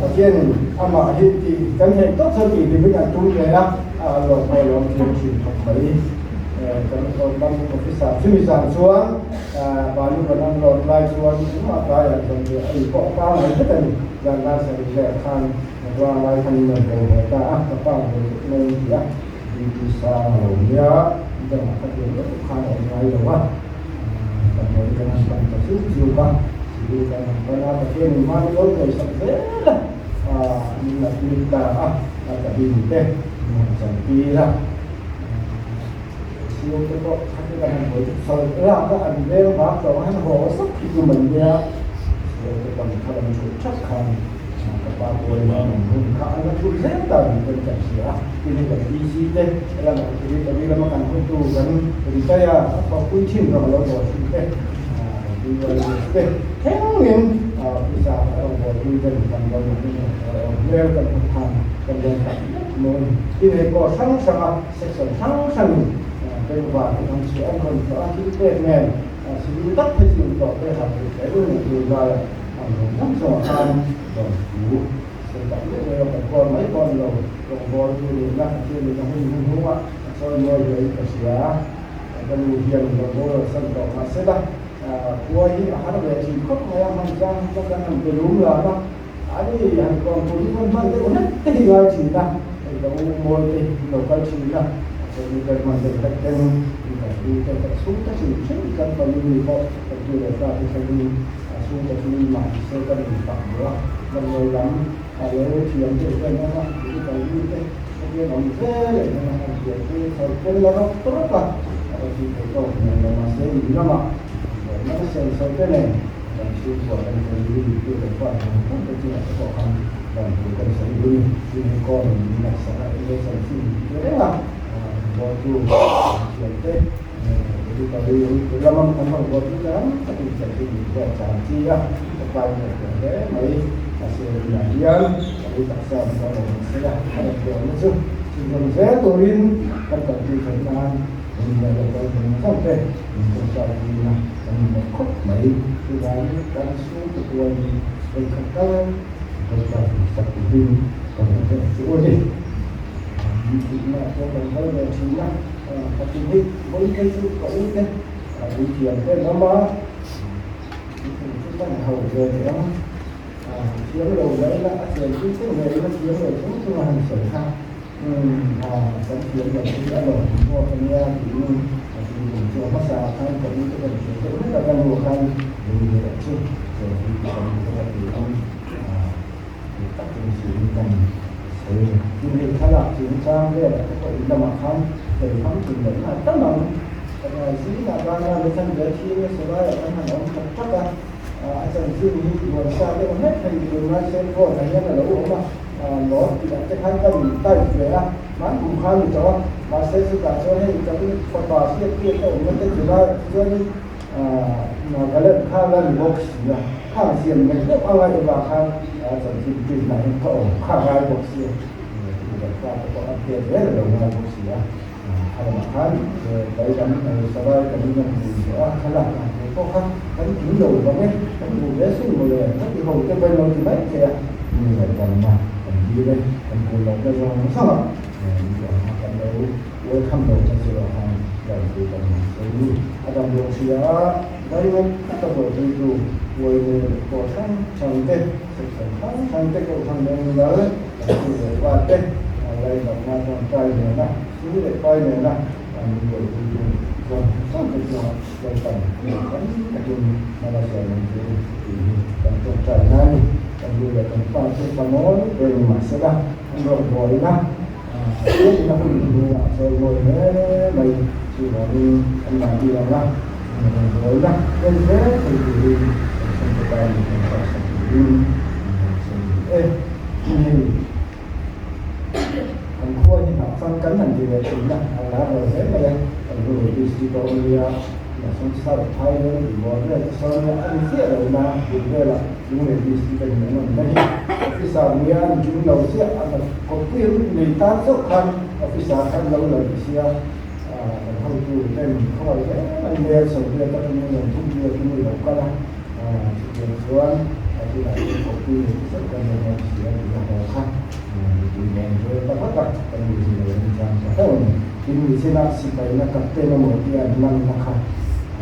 Pathianin amah hi tih kan theih tawp chuan tih hlim hi kan tum ve a, a lawm pawh a lawm thiam thin khawp mai. Kan lam officer chumi zan chuan Balu kan an rawt lai chuan engmah tlaiah chuan chu a in pawh a pa mai vek a ni. Zan dar sarih vel khan Naduang lai khan in rawn ko ve ta a, ka pa ve zet mai an ti a, duty sang a lo nia, dangah ka tiang lutuk khan a awm ngai lo a, damdawi kan han pan ta zuk zuk a, sikul kan han pan a, Pathianin hmani lo ngaihsak zel a, min admit ta a, a cabin te min han chantir a. Siam te pawh khatin an han hawi chu sawi lak a an veng vak tawh a han haw zak hi chu mai nia siam te pawn kha an thut thak khan ka pa pawi an an hun kha an la thut zel ta ni pawn kan hria a tin hei kan DC te lamah secretary lama kan hotu kan retire a thawhpui thin rawng a lo bawl thin te kan PYS te thlengin pisa a rawn bawlpui ten kan rawn hmel kan hmu khan kan rawn tak vek maw ni tin hei pawh hrang hrang a Section hrang hrangin bengvar hi an chhuah an rawn tlawh a, thil pek nen civil tak phei chu intlawh te han ri kher reng tur laiah an rawn dang chungah khan rawn thu sawi tak meuh meuh a, kan kawl mai pawh a ni lo, rawngbâwl tu nihna Pathian in a hun hun hungah a chawi mawi hle in ka hria. Ka nu hian rawngbâwl rawn san tawh mah se la, khua hi a har ve thin khawp mai a, hman chang hi chuan kan han pe lum lam a, Ani han kawm tur hi chuan hman deuh hlek te hi ngai thin a, hei ka u mawi te hi lo kal thin a, a chawlhni ber hman deuh hlek ten in kan u te kan chhung ta hrim hrim kan family pawh kan tu leh fa te thlengin a chhung ta chu mah ni se kan in fak duh a, damdawi lam a lo thiam deuh te an awm a, medical mi te hetiang awm zel leh hian a han thiam te chho tel la rawk rawk a, a va tih theih tawk hmel lo mahse in lamah damdawi nasa senso te nen. Kan chhungkua kan family tu leh fa zawng zawng te chungah te pawh khan dan tur kan sawi hun i tin hei kawn in min ngaihsak a enge chanchin ti reng a bawltu thiam te Editari lama kan rawn bawltu te ram takin chanchin min pek chang chi a ka pai ngaihtuah hle mai mahse tunah hian ka lei taksa min rawn awm sela ka rawn tuarna chu chhunzawm zel turin kan kalpui theih nan min leh lo kal zawng zawng te min tawngtai puina kan inhmawh khawp mai. Chuvangin kan chhungte kual hi vawikhat tal tawngtai sak turin kan rawn reh chu a ni. Min thihna chuan kan kal ve thin a, ka ti hei vawi phei chu ka u te puithiam te an awm a, puithiam chu kan ho ve teh ang, thiam lo mai la a thiam chu ngei ila thiam lo chung chung a han sawi kha. Umm kan thiam lo hi a lawm zawk a nia tiin a tih tum chu a hmasa ah khan ka u te kan thiam deuh hlek a ka nu khan min leh chu chaw hi ka nu te ka ti ang. Dik takin siin kan sawi a ni. Tin, hei thlalak chungchang velah te pawh in lamah khan sawi famkim loh na tam ang. Zingah bana Nathan ve thi nasa laiah kan han awm tak tak a, a chanchin hi buaisa deuh hlek hei tunlai cell phone ah hian a lo awm a, lawm tih ah te khan ka rawn type ve a, hman kum khan ni tawh a, mahse chutah chuan hei kan fapa hriattir ka awmna te chulaiah te chuanin Nagaland kha la ni bawk si a, khang siam mai deuh a ngaih avang khan chanchin print ah hian ka awm kha ngai bawk si a, kan fate pawh update zel a lo ngai bawk si a. A lamah khan tlai lam Sarai kan in a hmu tawh a, thlalak dan tur pawh kha kan kim lo vang e, kan hmu ve sin mawle, ka ti ho te pawhin lo ti mai thei a, mi ngaihdanna kan dil e, kan kul lohna zawng zawngah mi ang kha kan lo welcome lo ta chu ah khan lawmtu kan han sawi ni. A dam lo hria a, vaingat taka buaipuitu uai leh pawh hrang hrang te, section hrang hrang te kohhran leh nulal kan tu leh pa te lainatna tawngtai nena Chu leh pai nena min buaipuitu zawng zawng te chungah Lalpan kan takin hmala sawi ang chu tih hi kan tawngtai na a ni. Kan nu leh kan pa chu panawl ve ni mah sela an rawhbawlna hriatna hun hnuaiah a chawi mawi hle mai. Chuvangin an mahni anga rawngbawlna en hle thei turin kan chhungte tan kan hriatsak turin an sawi duh e. Hei. Kan khua hi hnah fang kan han ti leh thin a, a lar lo hle mai a, kan ru leh district a awm nia, Nason South Thailand tih bawr vel te sawn nia a ni chiah lo na bul velah Lunglei district a ni an awm na hi. Officer nia an kim lo chiah a kawppui an nei tan chauh khan officer khan lo la ti sia, kan hotu ten khawngaih hle mai mail sawi vel atangin rawn thum biakin i lo kal a. Chutiang chuan a tunah chuan kawppui nei te chauh kan rawn awm si a tih a haw kha mipui nen rel ta vat a, ka nu hi lo en chang ta hlauh a ni. Tin, nichinah sipaina captain emaw tia an manna kha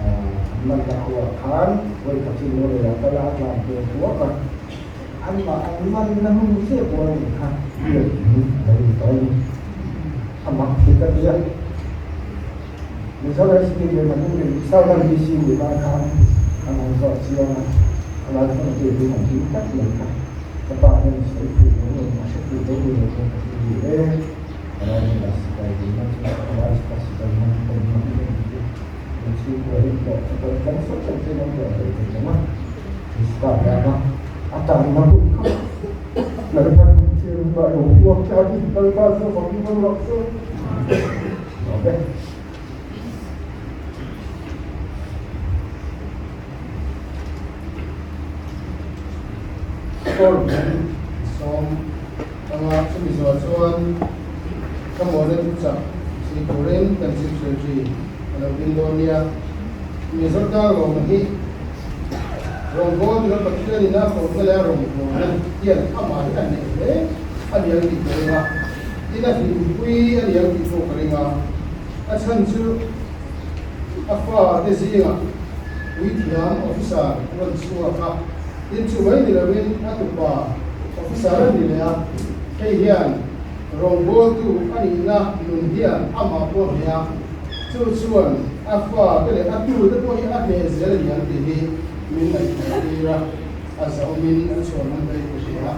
an manna khuaah khan vawikhat chu Mawleiah kal a, a tlan ve thuak a, anmah an manna hmun chiah pawh a nih kha biak in a lo ni tawh a ni. A mak hi ka ti a. Mizoram State leh Manipur Southern DC nih lai khan an han zawh chiang a, a lai khan a tih han him tlat mai kha. Ka pa hian a sawi fuh lo nge, a hre fuh lo ni lo nge ka ti ni e. Ka lai hmunah sipai dinna chu ka lai ka sipai hman ka ni hman em ti. Kan chhungkua hi hlawh te pawh kan sawi sawi chu an hlawh hlei thei lo a. Krista lama a tanna hun kha Lalpan min thlir hunah lo huak tlakin Lalpa chu fak in awm rawh se. Amen. Paul hian sawm anga chumi zawh chuan ka mawhna thuchah si turin kan Chief Secretary a lo ding dawn nia. Mizo Tlangrawma hi rawngbawltu leh Pathianin a kohna leh a rawngbawlna hian amah hi a hneh hle a ni ang tih ka ring a, tin a hlimpui a ni ang tih pawh ka ring a. A chhan chu a fa te zingah puithiam officer rawn chhuak a, tin chu mai ni loin a tupa officer a ni leh a, hei hian rawngbawltu a nihna nun hian amah pawh a hneh a. Chu chuan a fa te leh a tu te pawh hi a hneh zel a ni ang tih hi min ngaihtuah tir a, a zahawmin a chhuan awm daih ka hria.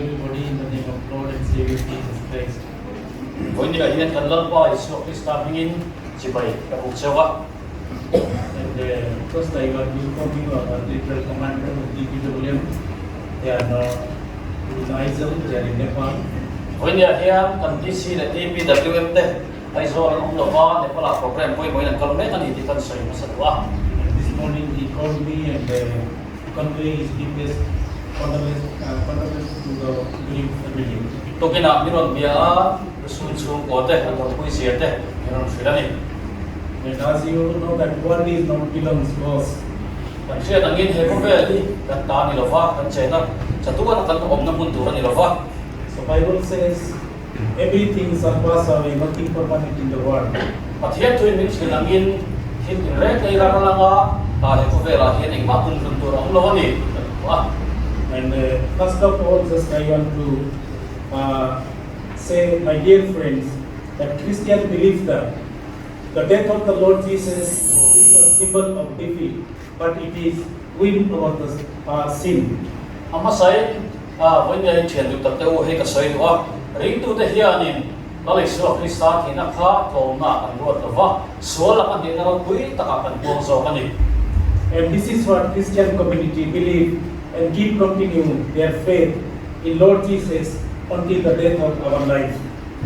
everybody in the name of Lord and Savior Jesus Christ. Vawinia hian kan Lalpa Isua Krista hmingin chibai ka buk cheu a. And first I got to inform you our literal commander of DPWM, they are not in Aizawl, they are in Nepal. Vawinia hian kan DC leh DPWM te Aizawl an awm lo va, Nepal-ah program pawimawhin an kal mek a ni tih kan sawi hmasa duh a. And this morning he called me and convey his deepest condolence to the grieved family. Tukinah min rawn bia a, Lusun chhungkaw te a tawrhpui zia te min rawn hrilh a ni. And as you know that world is not belongs to us. Kan hriat angin he khawvel hi kan ta a ni lova, kan chena chatuana kan awmna hmun tur a ni lova. So Bible says everything shall pass away, nothing permanent in the world. Pathian thuin min hrilh angin thil tinreng ei ram langa he khawvelah hian engmah kumhlun tur a awm lo a ni kan hmu a. And first of all just I want to say my dear friends that Christian believe that the death of the Lord Jesus is not symbol of defeat but it is win over the sin. A hmasain vawiin thian duh tak te u hei ka sawi duh a, ringtute hianin Lal Isua Krista thihna kha tlawmna kan ruat lo va, sual laka hnehna ropui takah kan puang zawk a ni. And this is what Christian community believe and keep continue their faith in Lord Jesus until the death of our life.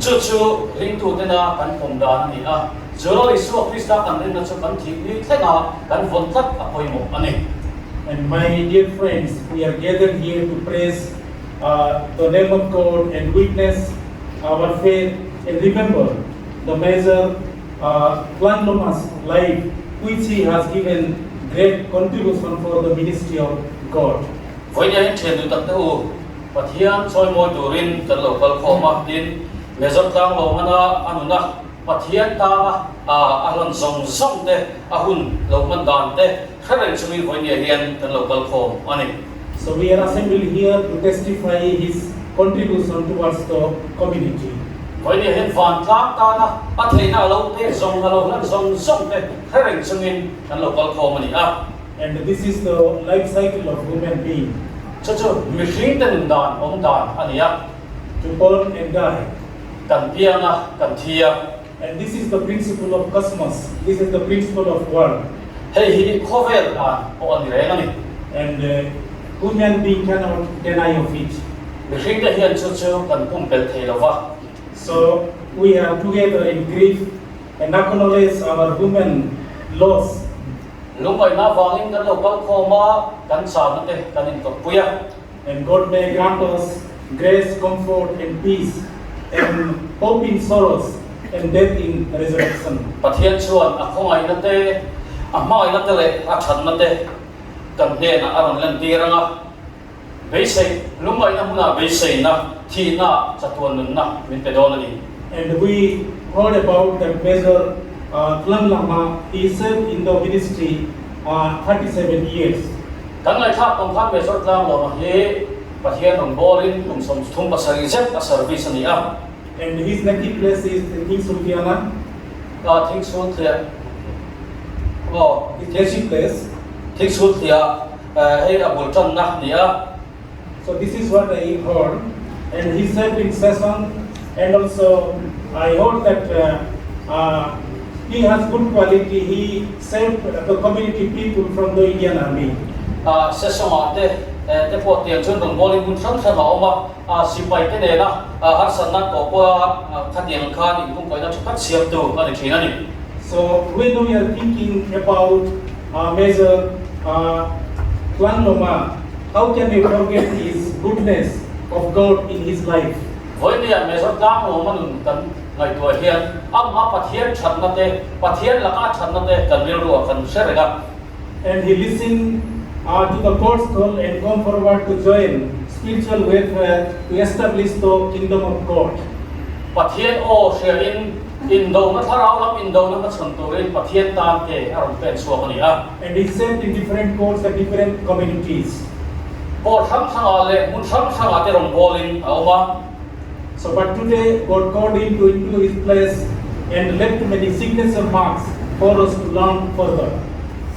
Chu chu ringtutena kan pawm dan a ni a, chu Lal Isua Krista kan rinna chu kan thih ni thlenga kan vawn tlat a pawimawh a ni. And my dear friends, we are gathered here to praise the name of God and witness our faith and remember the Major Tlanglawma's life which he has given great contribution for the ministry of God. Vawinia in thian duh tak te u, Pathian chawimawi turin kan lo kal khawm a, tin Major Tlanglawmana a nun a, Pathian tana a hlan zawng zawng te, a hun lo hman dan te hre reng chungin vawinia hian kan lo kal khawm a ni. So we are assembled here to testify his contribution towards the community. Vawinia hian vantlang tana a theihna a lo pek zawng, a lo hlan zawng zawng te hre reng chungin kan lo kal khawm a ni a. And this is the life cycle of human being. Chu chu mihring te nun dan awm dan a ni a. To born and die. Kan piang a, kan thi a. And this is the principle of cosmos, this is the principle of world. Hei hi khawvel dan pawh a ni reng a ni. And human being cannot deny of it. Mihring te hian chu chu kan pumpelh thei lo va. So we are together in grief and acknowledge our human loss. Lungngaihna vangin kan lo kal khawm a, kan chahna te kan intawpui a. And God may grant us grace, comfort and peace and hope in sorrows and death in resurrection. Pathian chuan a khawngaihna te, a hmangaihna te leh a thatna te kan hnenah a rawn lantir ang a, beisei, lungngaihna hmunah beiseina, thihna, chatuan nunna min pe dawn a ni. And we heard about that Major Tlanglama, he served in the ministry 37 years. Kan ngaihthlak tawng khan Major Tlanglawma hi Pathian rawn bawlin kum 37 zet a service a ni a. And his native place is Thingsulthiana. Ka Thingsulthliah aw. His native place. Thingsulthliah hei a bul tanna a ni a. So this is what I heard and he served in session and also I heard that he has good quality, he saved the community people from the Indian Army. Session-ah te te pawh tiang chuan rawn bawlin hmun hrang hrang a awm a, sipai te nena harsatna tawh pawha khatiang khan inkungkaihna tha tak siamtu a ni thin a ni. So when we are thinking about Major Tlanglawma, how can we forget his goodness of God in his life? Vawinia Major Tlanglawma nun kan ngaihtuah hian amah Pathian thatna te, Pathian laka thatna te kan rilruah kan hre reng a. And he listened to the God's call and come forward to join spiritual welfare to establish the kingdom of God. Pathian aw hriain indona thlarau lam indona hmachhawn turin Pathian tan ke a rawn pen chhuak a ni a. And he served in different courts and different communities. Court hrang hrangah leh hmun hrang hrangah te rawn bawlin a awm a. So but today God called him to into his place and left many signature marks for us to learn further.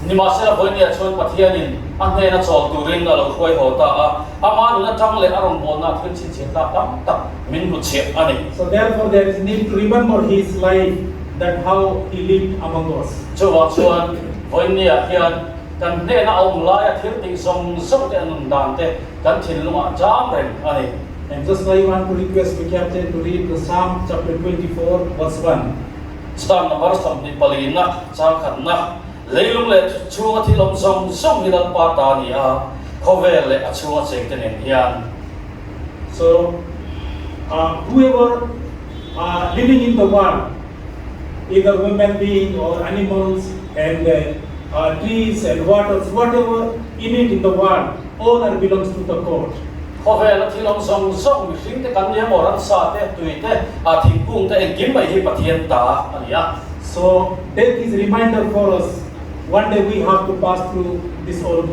Nimahsela vawinia chuan Pathianin a hnena chawl turin a lo hruai haw ta a, ama nun atang leh a rawngbawlna thil chhinchhiah tlak tam tak min hmuchhiah a ni. So therefore there is need to remember his life that how he lived among us. Chuvang chuan vawinia hian kan hnena a awm laia thil tih zawng zawng te a nun dan te kan thinlungah a cham reng a ni. And just I want to request the captain to read the Psalm chapter 24 verse 1. Psalm number 24 na chang khatna, Leilung leh chhunga thil awm zawng zawng hi Lalpa ta a ni a, khawvel leh a chhunga chengte nen hian. So, whoever are living in the world, either human being or animals and trees and waters, whatever in it in the world, all are belongs to the God. Khawvela thil awm zawng zawng mihringte kan nia maw ransa te, tui te, thingkung te engkim mai hi Pathian ta a ni a. So death is reminder for us, one day we have to pass through this all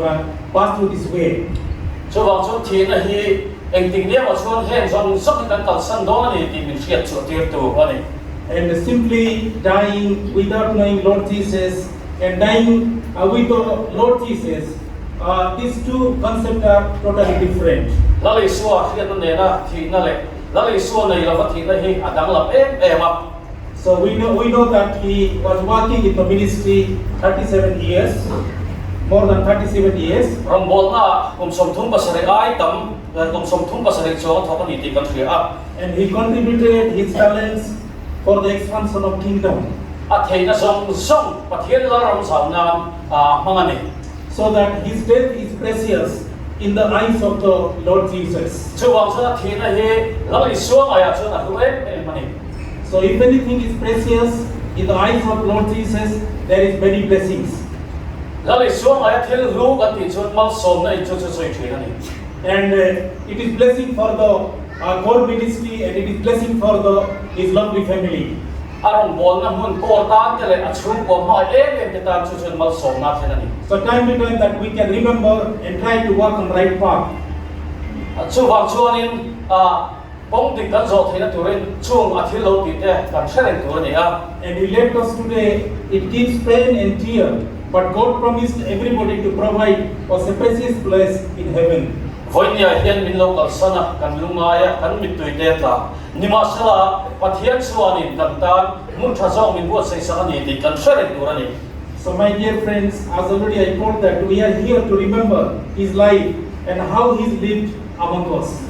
pass through this way. Chuvang chuan thihna hi engtik nia maw chuan heng zawng zawng hi kan kalsan dawn a ni tih min hriat chhuah tir tu a ni. And simply dying without knowing Lord Jesus and dying with the Lord Jesus, these two concepts are totally different. Lal Isua hriatna nena thihna leh Lal Isua nei lova thihna hi a danglam em em a. So we know, we know that he was working in the ministry 37 years, more than 37 years. Rawngbawlna kum 37 ai tam kum 37 chuang a thawk a ni tih kan hria a. And he contributed his talents for the expansion of kingdom. A theihna zawng zawng Pathian Lalram zau nan a hmang a ni. So that his death is precious in the eyes of the Lord Jesus. Chuvang chuan a thihna hi Lal Isua ngaiah chuan a hlu em em a ni. So if anything is precious in the eyes of Lord Jesus, there is many blessings. Lal Isua ngaia thil hlu kan tih chuan malsawmna in chu chu sawi thin a ni. And it is blessing for the God ministry and it is blessing for the his lovely family. A rawngbawlna hmun kawl tan te leh a chhungkua hmangaih em em te tan chu chuan malsawmna a thlen a ni. So time to time that we can remember and try to walk on right path. Chuvang chuanin kawng dik kan zawh theihna turin chung a thil lo tih te kan hre reng tur a ni a. And he left us today, it gives pain and tear, but God promised everybody to provide us a precious place in heaven. Vawinia hian min lo kalsan a, kan lungai a, kan mittui te a tla. Nimahsela, Pathian chuanin kan tan hmun tha zawk min buatsaih sak a ni tih kan hre reng tur a ni. So my dear friends, as already I told that we are here to remember his life and how he's lived among us.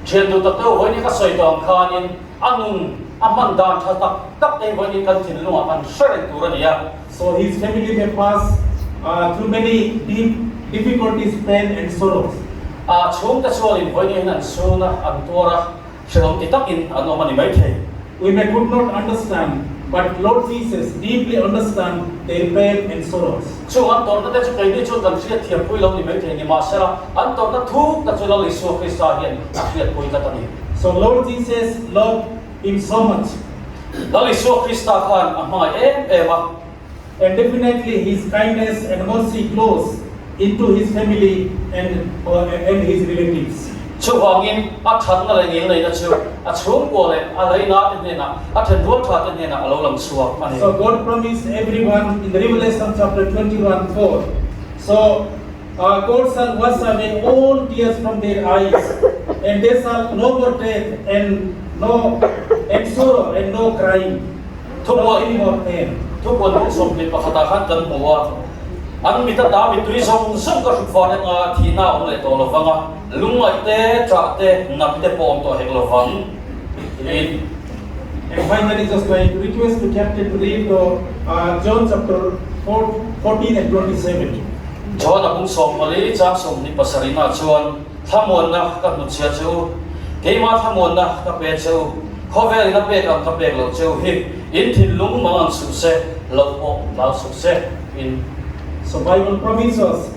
Thian duh tak deuh vawiin ka sawi tawh ang khanin a nun a hman dan tha tak tak te hi vawiin kan thinlungah kan hre reng tur a ni a. So his family may pass through many deep difficulties, pain and sorrows. A chhungte chuanin vawiin hian an chhun a, an tuar a. Hrehawm ti takin an awm a ni maithei. We may could not understand, but Lord Jesus deeply understand their pain and sorrows. Chung an tawrhna te chu keini chuan kan hriat thiampui lo ni maithei ni mahsela, an tawrhna thuk tak chu Lal Isua Krista hian a hriatpui tlat a ni. So Lord Jesus loved him so much. Lal Isua Krista khan a hmangaih em em a. And definitely his kindness and mercy flows into his family and and his relatives. Chuvangin a thatna leh ngilneihna chu a chhungkua leh a leina te hnenah, a thenrual tha te hnenah a lo lang chhuak a ni. So God promised everyone in the Revelation chapter 21 4. So uh, God shall wash away all tears from their eyes, and they shall no more death and no and sorrow and no crying. Thupuan bung 21 ah khan kan hmu a, An mit ata mittui zawng zawng ka hrut far anga thihna a awm leh tawh lovang a, lungngaih te, ṭah te, nat te pawh awm tawh hek lovang tiin. And finally just I request to captain to read the John chapter 14 and 27. John a bung 14 chang 27 ah chuan Thlamuanna ka hnutchhia che u, keimah thlamuanna ka pe che u, khawvel in a pek ang ka pek loh che u hi, in thinlung mang ang suh se, loh pawh hlau suh se, in. So Bible promise us,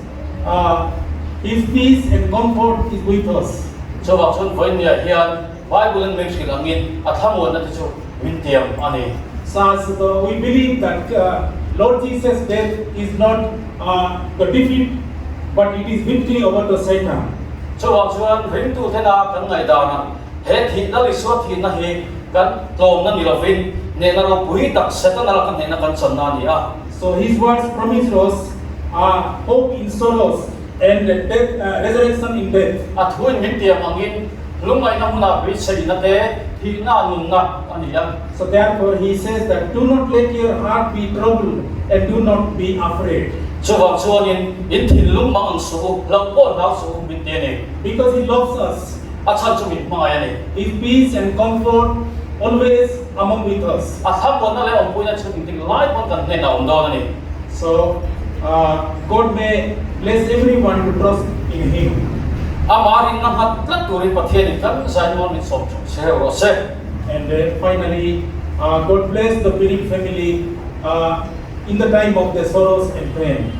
His peace and comfort is with us. Chuvang chuan vawinia hian Bible in min hrilh angin a thlamuanna te chu min tiam a ni. So as the we believe that Lord Jesus death is not the defeat but it is victory over the Satan. Chuvang chuan ringtu thena kan ngaihdanah he thihna Isua thihna hi kan tlawmna ni lovin hnehna ropui tak Setana laka hnehna kan channa a ni a. So his words promise us. uh, hope in sorrows and death, uh, resurrection in death. A thuin min tiam angin lungngaihna hmunah beiseina te, thihna nunna a ni a. So therefore he says that do not let your heart be troubled and do not be afraid. Chuvang chuanin in thinlung mang ang suh u, hlauh pawh hlau suh u min ti a ni. Because he loves us. A chhan chu min hmangaih a ni. His peace and comfort always among with us. A thlamuanna leh awmpuina chu engtik lai pawn kan hnenah a awm dawn a ni. So God may bless everyone to trust in him. Amah rinna nghat tlat turin Pathianin kan zainual min sawm theuh che rawh se. And finally, God bless the Piring family in the time of their sorrows and pain.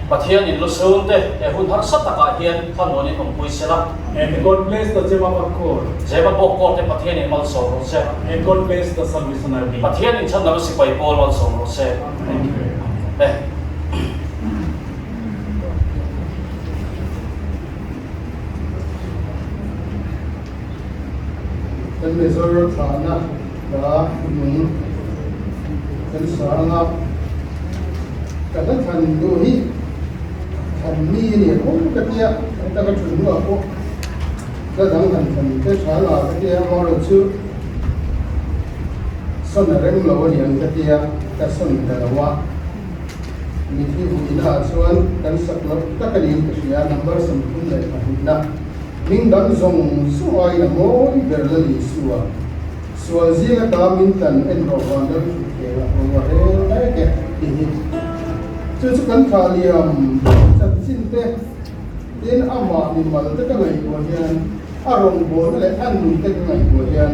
Pathianin lusun te he hun harsa takah hian thlamuanin awmpui se la. And God bless the Zemabawk Corps. Zemabawk Corps te Pathianin malsawm rawh se. And God bless the Salvation Army. Pathianin chhandam sipai pawl malsawm rawh se. Thank you very much. Eh. Kan Mizoram thlahna hla nung kan sa anga ka hla thlan duh hi thlan mi a ni ang ka tia heta ka thun hnuah pawh hla dang han thlan te tha la ka tia amaherawhchu chu sawn a rem lo a ni ang ka tia ka sawn ta lo a mithi vuina ah chuan kan sak loh tak a niin ka hria number 32 Hming dang zawng zawng aiin a mawi ber la ni Isua. Sual zing ata min tlan en rawh van deuh thut thei a rawn wa rel mek e tih hi. Chu chu kan thlah liam chanchin te tin amah mimal te ka ngaihtuah hian a rawngbawlna leh a nun te ka ngaihtuah hian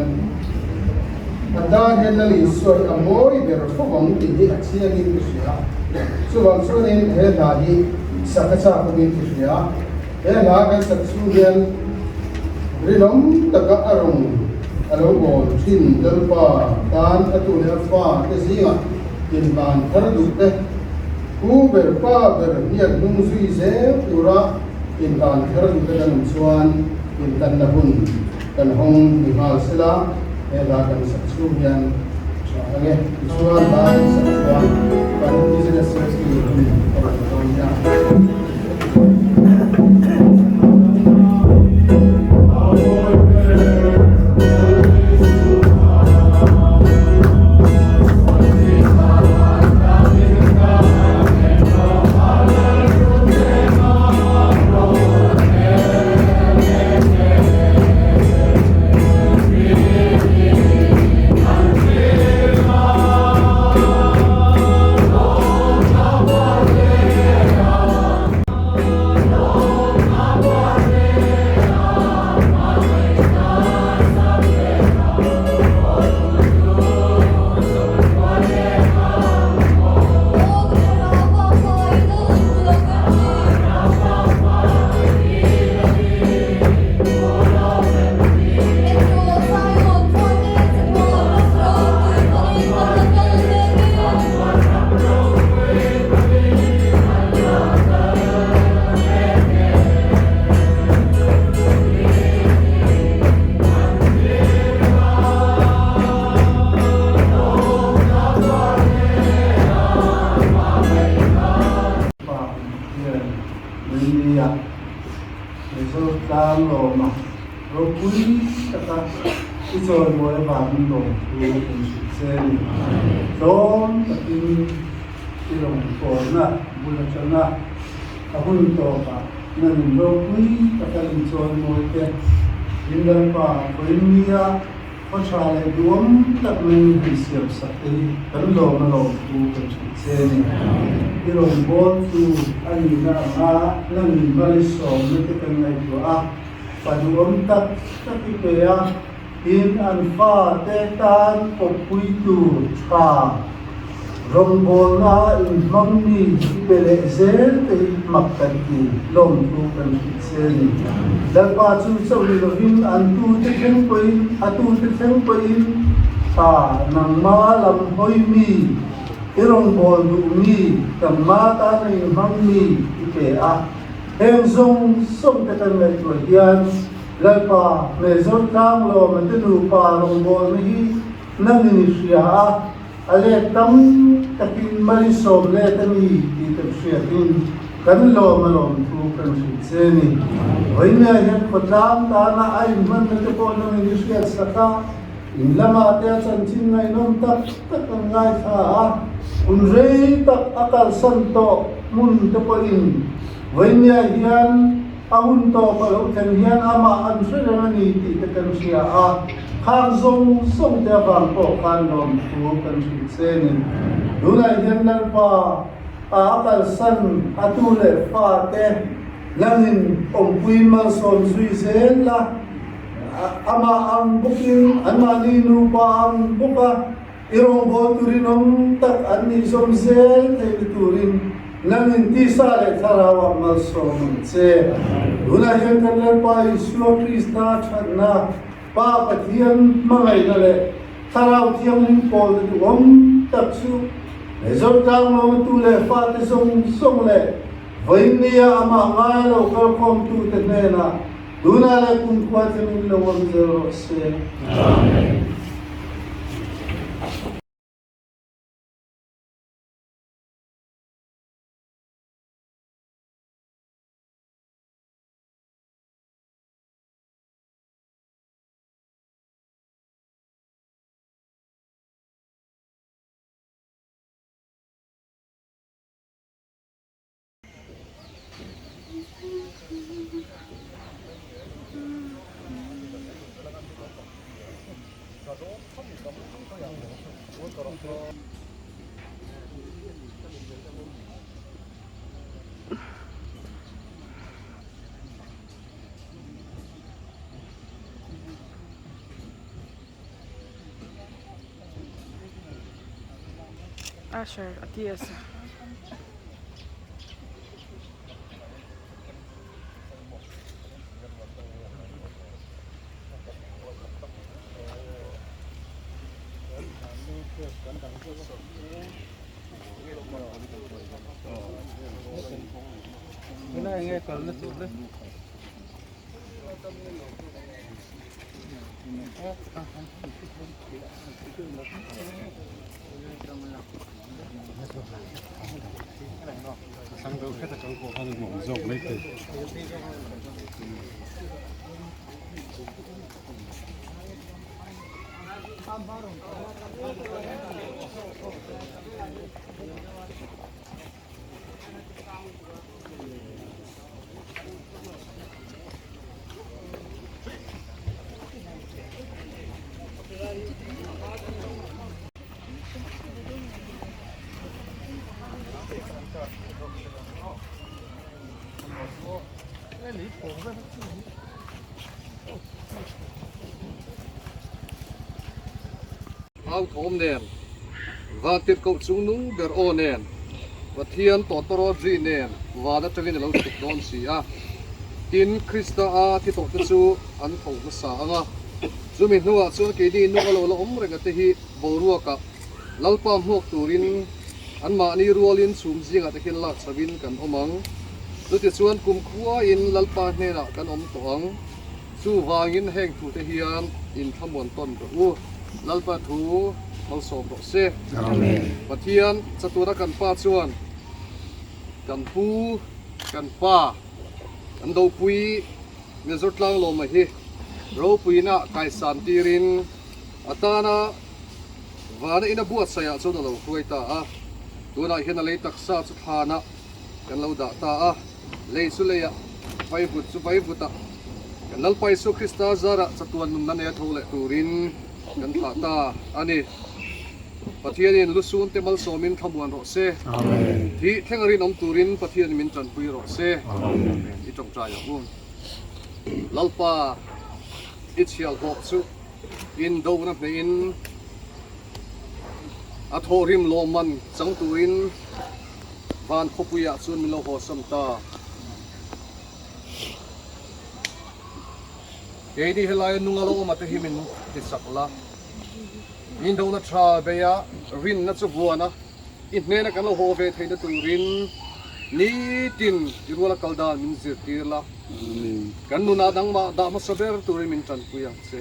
a tan hian Lal Isua hi a mawi ber fo ang tih hi a chiangin ka hria. Chuvang chuanin he hla hi sak a chak awmin ka hria. He hla kan sak chhung hian rinawm taka a rawn a lo bawl thin Lalpa tan a tu leh a fa te zingah inhlan thar duh te, pu ber pa ber hniak hnung zui zel tura inhlan thar duh te kan awm chuan inhlanna hun kan hawng ni nghal sela he hla kan sak chhung hian tha ang e. Tichuan hla kan sak chuan kan business secretary hun a rawn dawn nia. Pa hian Mei-ah Mizo tlang lawma ropui taka i chawimawi avangin lawmthu kan hrilh che a ni. Tlawm takin i rawn pawlna bul atanga a hun tawpah nan ropui taka inchawimawi te in Lalpa Vawinia Khaw tha leh duam tak mai min han siam sak te hi kan lawm a lawmthu kan hrilh che a ni. I rawn bawl tu a nihna anga nang min mal i sawmna te kan ngaihtuah a, pa duhawm tak tak i pe a, tin an fa te tan kawppui tur tha Rawngbawlna inhmang mi i pe leh zel te hi mak kan ti, lawmthu kan hrilh che a ni. Lalpa chu chauh ni lovin an tute thleng pawhin, a tute thleng pawhin, Tha, nangma lam hawi mi, i rawngbâwl duh mi, kanma tana inhmang mi i pe a. Heng zawng zawng te kan ngaihtuah hian Lalpa hmel zawr tlang lawm a te nupa rawngbawlna hi nangin i hria a. A let tam takin Malisawm let a ni tih kan hriatin kan lawm a lawm thu kan hrilh che a ni. Vawinia hian khawtlang tana a inhmanna te pawh nangin i hriat sak a, in lamah te a chanchin ngaihnawm tak tak an ngaithla a, hun rei tak a kalsan tawh hmun te pawhin vawinia hian a hun tawp a lo thleng hian amah an hre reng a ni tih te kan hria a. Khang zawng zawng te avang pawh khan lawmthu kan hrilh che ni. Tunah hian Lalpa a a kalsan a tu leh fa te langin awmpui malsawm zui zel la, amah ang bawkin anmahni nupa ang bawka i rawngbâwl turin awm tak an nih zawm zel theihna turin nangin tisa leh thlarauah malsawm ang che. Tunah hian kan Lalpa Isua Krista thatna Pa Pathian hmangaihna leh Thlarau Thianghlim pawlna duhawm tak chu Mezotlang lawmtu leh fate zawng zawng leh vawiinnia amah ngai lo kalkhawmtute hnenah tunah leh kumkhua thlengin lo awm zel rawh se. Amen. Asher a ti a sa. Au thawm nen, Vantirhkoh chungnung ber aw nen, Pathian tawtawrawt ri nen van atangin a lo chhuk dawn si a. Tin, Krista a thi tawhte chu an tho hmasa ang a. Chumi hnuah chuan keini nung a lo la awm reng ate hi boruakah Lalpa hmuak turin anmahni rualin chhum zingah te khian lak chhoin kan awm ang. Chutichuan kumkhuain Lalpa hnenah kan awm tawh ang. Chuvangin heng thute hian inthlamuan tawn rawh u. Lalpa thu malsawm rawh se. Amen. Pathian chatura kan Pa chuan kan pu, kan pa, kan dopui Major Tlanglawma hi ropuina kaisan tirin a tana vana ina buatsaihah chuan a lo hruai ta a. Tunah hian a lei taksa chu thlanah kan lo dah ta a. Lei chu leiah, vaivut chu vaivutah, kan Lalpa Isua Krista zarah chatuan nunna neia tho leh turin kan thlah ta a ni. Pathianin lusunte malsawmin thlamuan rawh se. Thih thleng a rinawm turin Pathianin min tanpui rawh se. I tawngtai ang u. Lalpa, i chhiahhlawh chu indona hnehin a thawhrim lawmman chang turin Van khawpuiah chuan min lo hawsam ta. Keini helaia nunga lo awm ate hi min tisak la. Indona tha beia rinna chu vuan a, i hnena kan lo haw ve theihna turin nitin i ruala kal dan min zirtir la. Kan nunah nangmah dah hmasa ber turin min tanpui ang che.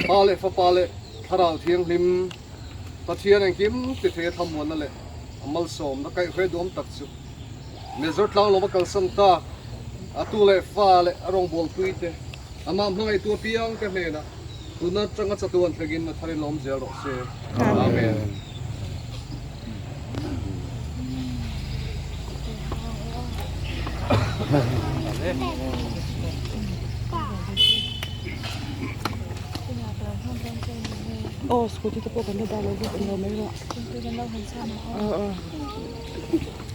Pa leh Fapa leh. Thlarau Thianghlim, Pathian engkim ti thei a thlamuanna leh a malsawmna kaihhruai duam tak chu Major Tlanglawma kalsan tak, a tu leh fa leh a rawngbawlpui te, amah hmangaihtu apiang te hnenah tuna atanga chatuan thlengin a thar in lawm zel rawh se. Amen. Aw scooty te pawh kan la dah lo bawk englo mai rawh. Aw aw.